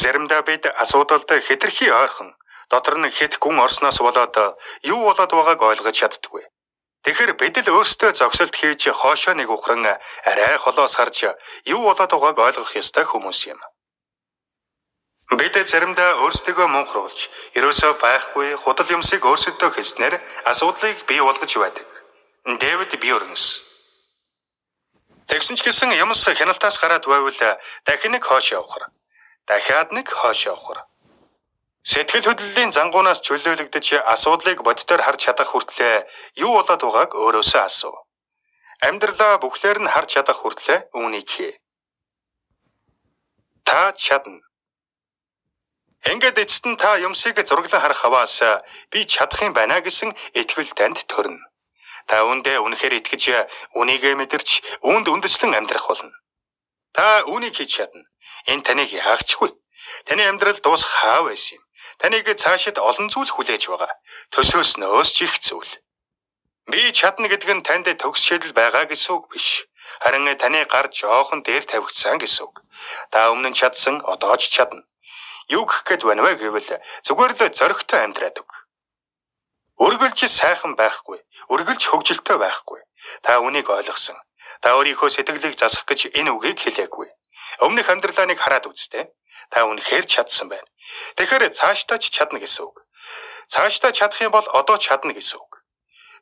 Заримдаа бид асуудалд хэтэрхий ойрхон, дотор нь хэт гүн орсноос болоод юу болоод байгааг ойлгож чаддаггүй. Тэгэхээр бид л өөрсдөө зогсолт хийж хоошоо нэг ухран арай холоос харж юу болоод байгааг ойлгох ёстой хүмүүс юм. Бид заримдаа өөрсдийгөө мунхруулж, ерөөсөө байхгүй худал юмсыг өөрсөддөө хэлснээр асуудлыг бий болгож байдаг. Дэвид Бьюрнс. Тэгсэн ч гэсэн юмс хяналтаас гараад байвал дахин нэг хойш явахар. Дахиад нэг хойш явахар. Сэтгэл хөдлөлийн зангуунаас чөлөөлөгдөж асуудлыг бодитоор харж чадах хүртлээр юу болоод байгааг өөрөөсөө асуу. Амьдралаа бүхлээр нь харж чадах хүртлээр үүнийг хий. Та чадна. Ингээд эцэст нь та юмсыг зураглан харах хаваас би чадах юм байна гэсэн итгэл танд төрнө. Та үүндээ үнэхээр итгэж, үнийгээ мэдэрч, үүнд үндэслэн амьдрах болно. Та үүнийг хийж чадна. Энэ таныг яагчгүй. Таны амьдрал дуусах хаа байсан юм. Таныг цаашид олон зүйл хүлээж байгаа. Төсөөснөөс ч их зүйл. Би чадна гэдэг нь танд төгс шийдэл байгаа гэсэн үг биш. Харин таны гар жоохон дээр тавигдсан гэсэн үг. Та өмнө нь чадсан, одоо ч чадна. Юу гэх гээд байна вэ гэвэл зүгээр л зоригтой амьдраад өг. Үргэлж сайхан байхгүй, үргэлж хөгжилтэй байхгүй. Та үүнийг ойлгосон. Та өөрийнхөө сэтгэлийг засах гэж энэ үгийг хэлээгүй. Өмнөх амьдралаа нэг хараад үзтээ. Та үнэхээр чадсан байна. Тэгэхээр цаашдаа ч чадна гэсэн үг. Цаашдаа чадах юм бол одоо чадна гэсэн үг.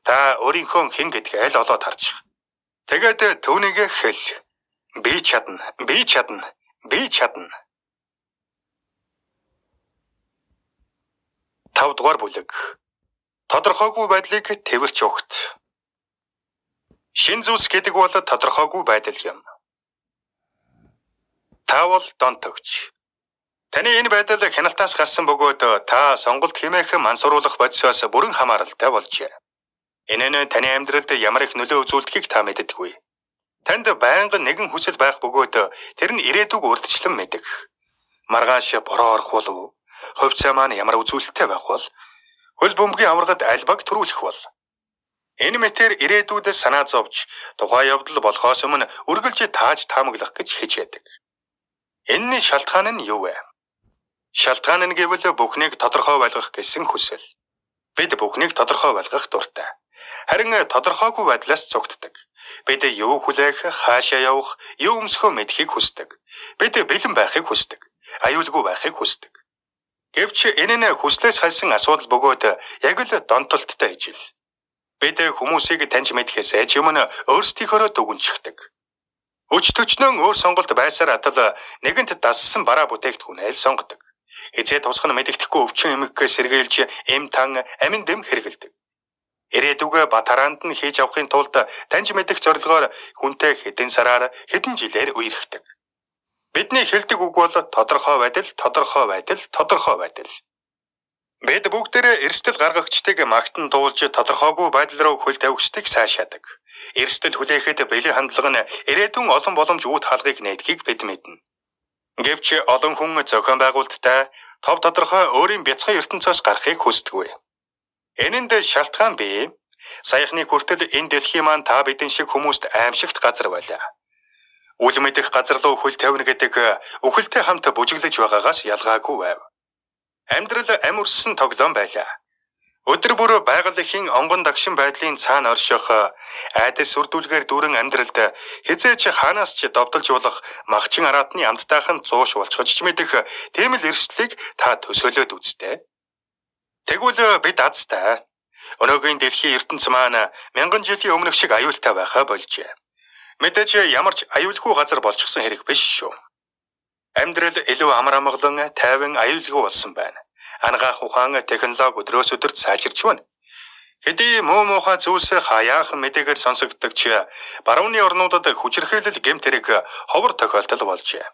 Та өөрийнхөө хэн гэдгээ аль олоод харчих. Тэгээд түүнийг хэл. Би чадна, би чадна, би чадна. 5 дугаар бүлэг. Тодорхойгүй байдлыг тэвэрч өгт. Шинэ зүйлс гэдэг бол тодорхойгүй байдал юм. Та бол донтогч. Таны энэ байдал хяналтаас гарсан бөгөөд та сонголт хэмээх мансууруулах бодисоос бүрэн хамааралтай болжээ. Энэ нь таны амьдралд ямар их нөлөө үзүүлдэхийг та мэддэггүй. Танд байнга нэгэн хүсэл байх бөгөөд тэр нь ирээдүг урдчлан мэдэх. Маргааш бороо орох болов уу? Хувьцаа маань ямар үзүүлэлттэй байх бол? Хөл бөмбөгийн аваргад аль баг төрүүлэх бол? Энэ мэтээр ирээдүйдээ санаа зовж, тухайн явдал болохоос өмнө үргэлж тааж таамаглах гэж хичээдэг. Энэний шалтгаан нь юу вэ? Шалтгаан нь гэвэл бүхнийг тодорхой байлгах гэсэн хүсэл. Бид бүхнийг тодорхой байлгах дуртай. Харин тодорхойгүй байдлаас цугтдаг. Бид юу хүлээх, хаашаа явах, юу өмсөхөө мэдэхийг хүсдэг. Бид бэлэн байхыг хүсдэг. Аюулгүй байхыг хүсдэг. Гэвч энэ нь хүслээс хальсан асуудал бөгөөд яг л донтолттой ижил. Бид хүмүүсийг таньж мэдэхээс ч өмнө өөрсдийнхөөрөө дүгнчихдэг. Өч төчнөн өөр сонголт байсаар атал нэгэнт дассан бараа бүтээгдэхүүнээ л сонгодог. Хизээ тусах нь мэдэгдэхгүй өвчин эмгэгээс сэргийлж эм тан амин дэм хэрэгэлдэг. Ирээдүгөө бат хараанд нь хийж авахын тулд таньж мэдэх зорилгоор хүнтэй хэдэн сараар хэдэн жилээр үерхдэг. Бидний хэлдэг үг бол тодорхой байдал, тодорхой байдал, тодорхой байдал. Бид бүгдээрээ эрсдэл гаргагчдыг магтан дуулж тодорхойгүй байдал руу хөл тавигчдыг сайшаадаг. Эрсдэл хүлээхэд бэлэн хандлага нь ирээдүйн олон боломж үүд хаалгыг нээдгийг бид мэднэ. Гэвч олон хүн зохион байгуулалттай тов тодорхой өөрийн бяцхан ертөнцөөс гарахыг хүсдэггүй. Энэнд шалтгаан бий. Саяхны хүртэл энэ дэлхий маань та бидэн шиг хүмүүст аимшигт газар байлаа. Үл мэдэх газар руу хөл тавина гэдэг үхэлтэй хамт бүжиглэж байгаагаас ялгаагүй байв. Амьдрал ам өрссөн тоглоом байлаа. Өдөр бүр байгаль эхийн онгон дагшин байдлын цаана орших айдас сүрдүүлгээр дүүрэн амьдралд хэзээ ч хаанаас ч довдолж болох магчин араатны амттайхан зууш болчихож ч мэдэх тийм л эрсдлийг та төсөөлөөд үзтээ. Тэгвэл бид азтай. Өнөөгийн дэлхийн ертөнц маань мянган жилийн өмнөх шиг аюултай байхаа болжээ. Мэдээж ямар ч аюулгүй газар болчихсон хэрэг биш шүү. Амьдрал илүү амар амгалан, тайван, аюулгүй болсон байна. Анагаах ухаан, технологи өдрөөс өдөрт сайжирч байна. Хэдий муу муухай зүйлс хаяахан мэдээгээр сонсогддог ч барууны орнуудад хүчирхийлэл гэмт хэрэг ховор тохиолдол болжээ.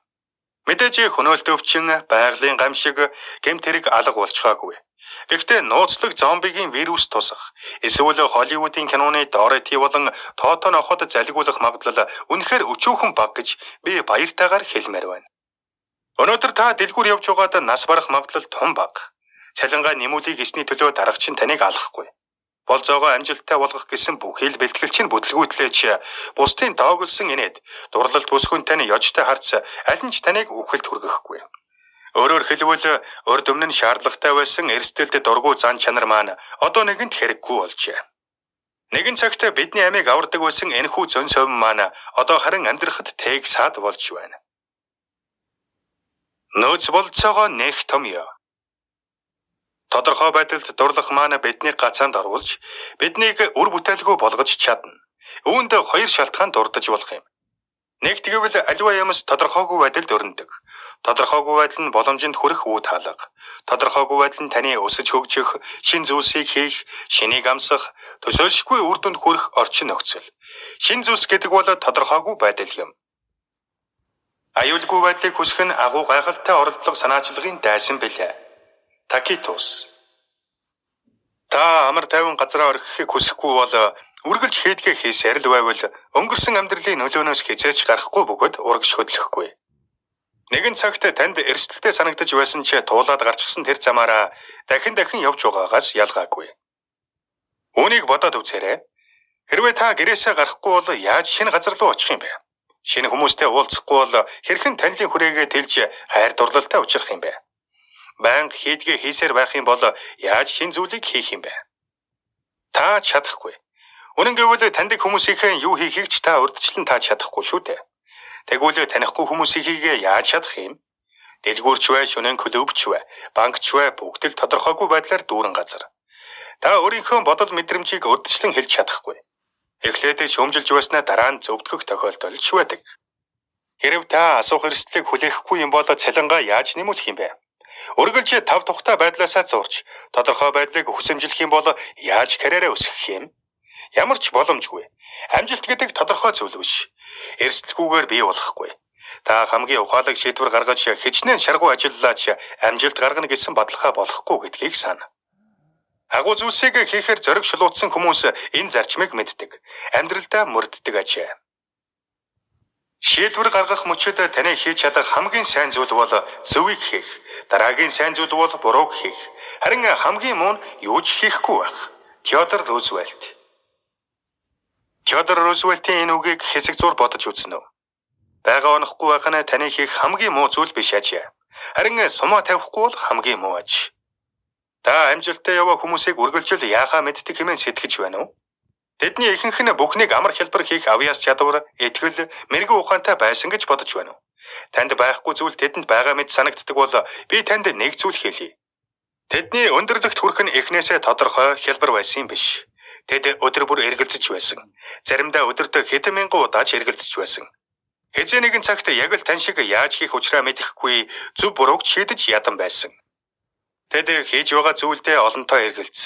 Мэдээж хөнөөлт өвчин, байгалийн гамшиг, гэмт хэрэг алга болчихоогүй. Гэхдээ нууцлаг зомбигийн вирус тусах, эсвэл Холливуудын киноны Дороти болон Тото ноход залгиулах магадлал үнэхээр өчүүхэн бага гэж би баяртайгаар хэлмээр байна. Өнөөдөр та дэлгүүр явж байгаад нас барах магадлал том бага. Цалингаа нэмүүлийг эсний төлөө дарагч нь таныг алахгүй. Болзоогоо амжилттай болгох гэсэн бүхий л бэлтгэл чинь бүтлгүүтлээч бусдын дооглосон инээд дурлалт бүсгүн тань ёжтой харц аль нь ч таныг үхэлд хүргэхгүй. Өөрөөр хэлбэл урд өмнө нь шаардлагатай байсан эрсдэлд дургүй зан чанар маань одоо нэгэнт хэрэггүй болжээ. Нэгэн цагт бидний амийг авардаг байсан энэхүү зөн совин маань одоо харин амьдрахад тээг саад болж байна. Нөөц болцоогоо нэх том ёо. Тодорхой байдалд дурлах маань биднийг гацаанд оруулж, биднийг үр бүтээлгүй болгож чадна. Үүнд хоёр шалтгаан дурдаж болох юм. Нэгт гэвэл аливаа юмс тодорхойгүй байдалд өрнөдөг. Тодорхойгүй байдал нь боломжинд хүрэх үе таалга. Тодорхойгүй байдал нь таны өсөж хөгжих, шинэ зүйлсийг хийх, шинийг амсах, төсөөлшгүй үр дүнд хүрэх орчин нөхцөл. Шинэ зүйлс гэдэг бол тодорхойгүй байдал юм. Аюулгүй байдлыг хүсэх нь агуу гайхалтай оролдлого санаачлагын дайсан билээ. Такитус. Та амар тайван газраа орхихыг хүсэхгүй бол үргэлж хийдгээ хийсээр л байвал өнгөрсөн амьдралын нөлөөнөөс хизээч гарахгүй бөгөөд урагш хөдлөхгүй. Нэгэн цагт танд эрсдэлтэй санагдаж байсан ч туулаад гарчихсан тэр замаараа дахин дахин явж байгаагаас ялгаагүй. Үүнийг бодоод үзээрэй. Хэрвээ та гэрээсээ гарахгүй бол яаж шинэ газар руу очих юм бэ? Шинэ хүмүүстэй уулзахгүй бол хэрхэн танилын хүрээгээ тэлж хайр дурлалтай учрах юм бэ? Байнга хийдгээ хийсээр байх юм бол яаж шинэ зүйлийг хийх юм бэ? Та чадахгүй. Үнэн гэвэл таньдаг хүмүүсийнхээ юу хийхийг ч та урдчлан тааж чадахгүй шүү дээ. Тэгвэл танихгүй хүмүүсийнхийгээ яаж чадах юм? Дэлгүүрч бай, шөнийн клубч бай, банкч бай бүгд л тодорхойгүй байдлаар дүүрэн газар. Та өөрийнхөө бодол мэдрэмжийг урдчлан хэлж чадахгүй. Эхлээд шүүмжилж байснаа дараа нь зөвтгөх тохиолдол ч байдаг. Хэрв та асуух эрсдлийг хүлээхгүй юм бол цалингаа яаж нэмүүлэх юм бэ? Үргэлж тав тухтай байдлаасаа зурч тодорхой байдлыг хүсэмжлэх юм бол яаж карьераа өсгөх юм? Ямар ч боломжгүй. Амжилт гэдэг тодорхой зүйл биш. Эрсдэлгүйгээр бий болохгүй. Та хамгийн ухаалаг шийдвэр гаргаж хичнээн шаргуу ажиллалаач амжилт гаргана гэсэн баталгаа болохгүй гэдгийг сана. Агуу зүйлсийг хийхээр зориг шулуутсан хүмүүс энэ зарчмыг мэддэг. Амьдралдаа мөрддөг ажээ. Шийдвэр гаргах мөчид таны хийж чадах хамгийн сайн зүйл бол зөвийг хийх. Дараагийн сайн зүйл бол бурууг хийх. Харин хамгийн муу нь юу ч хийхгүй байх. Теодор Рузвельт. Теодор Рузвельтийн энэ үгийг хэсэг зуур бодож үзнэ үү? Байгаа онохгүй байх нь таны хийх хамгийн муу зүйл биш ажээ. Харин сумаа тавихгүй бол хамгийн муу аж. Та амжилттай яваа хүмүүсийг үргэлжил яахаа мэддэг хэмээн сэтгэж байна уу? Тэдний ихэнх нь бүхнийг амар хялбар хийх авьяас чадвар, итгэл, мэргэн ухаантай байсан гэж бодож байна уу? Танд байхгүй зүйл тэдэнд байгаа мэт санагддаг бол би танд нэг зүйл хэлье. Тэдний өндөрлөгт хүрэх нь эхнээсээ тодорхой хялбар байсан юм биш. Тэд өдөр бүр эргэлзэж байсан. Заримдаа өдөрт хэдэн мянган удаа ч эргэлзэж байсан. Хэзээ нэгэн цагт яг л тань шиг яаж хийх учраа мэдэхгүй зөв бурууг шийдэж ядан байсан. Тэд хийж байгаа зүйлдээ олонтоо эргэлзсэн.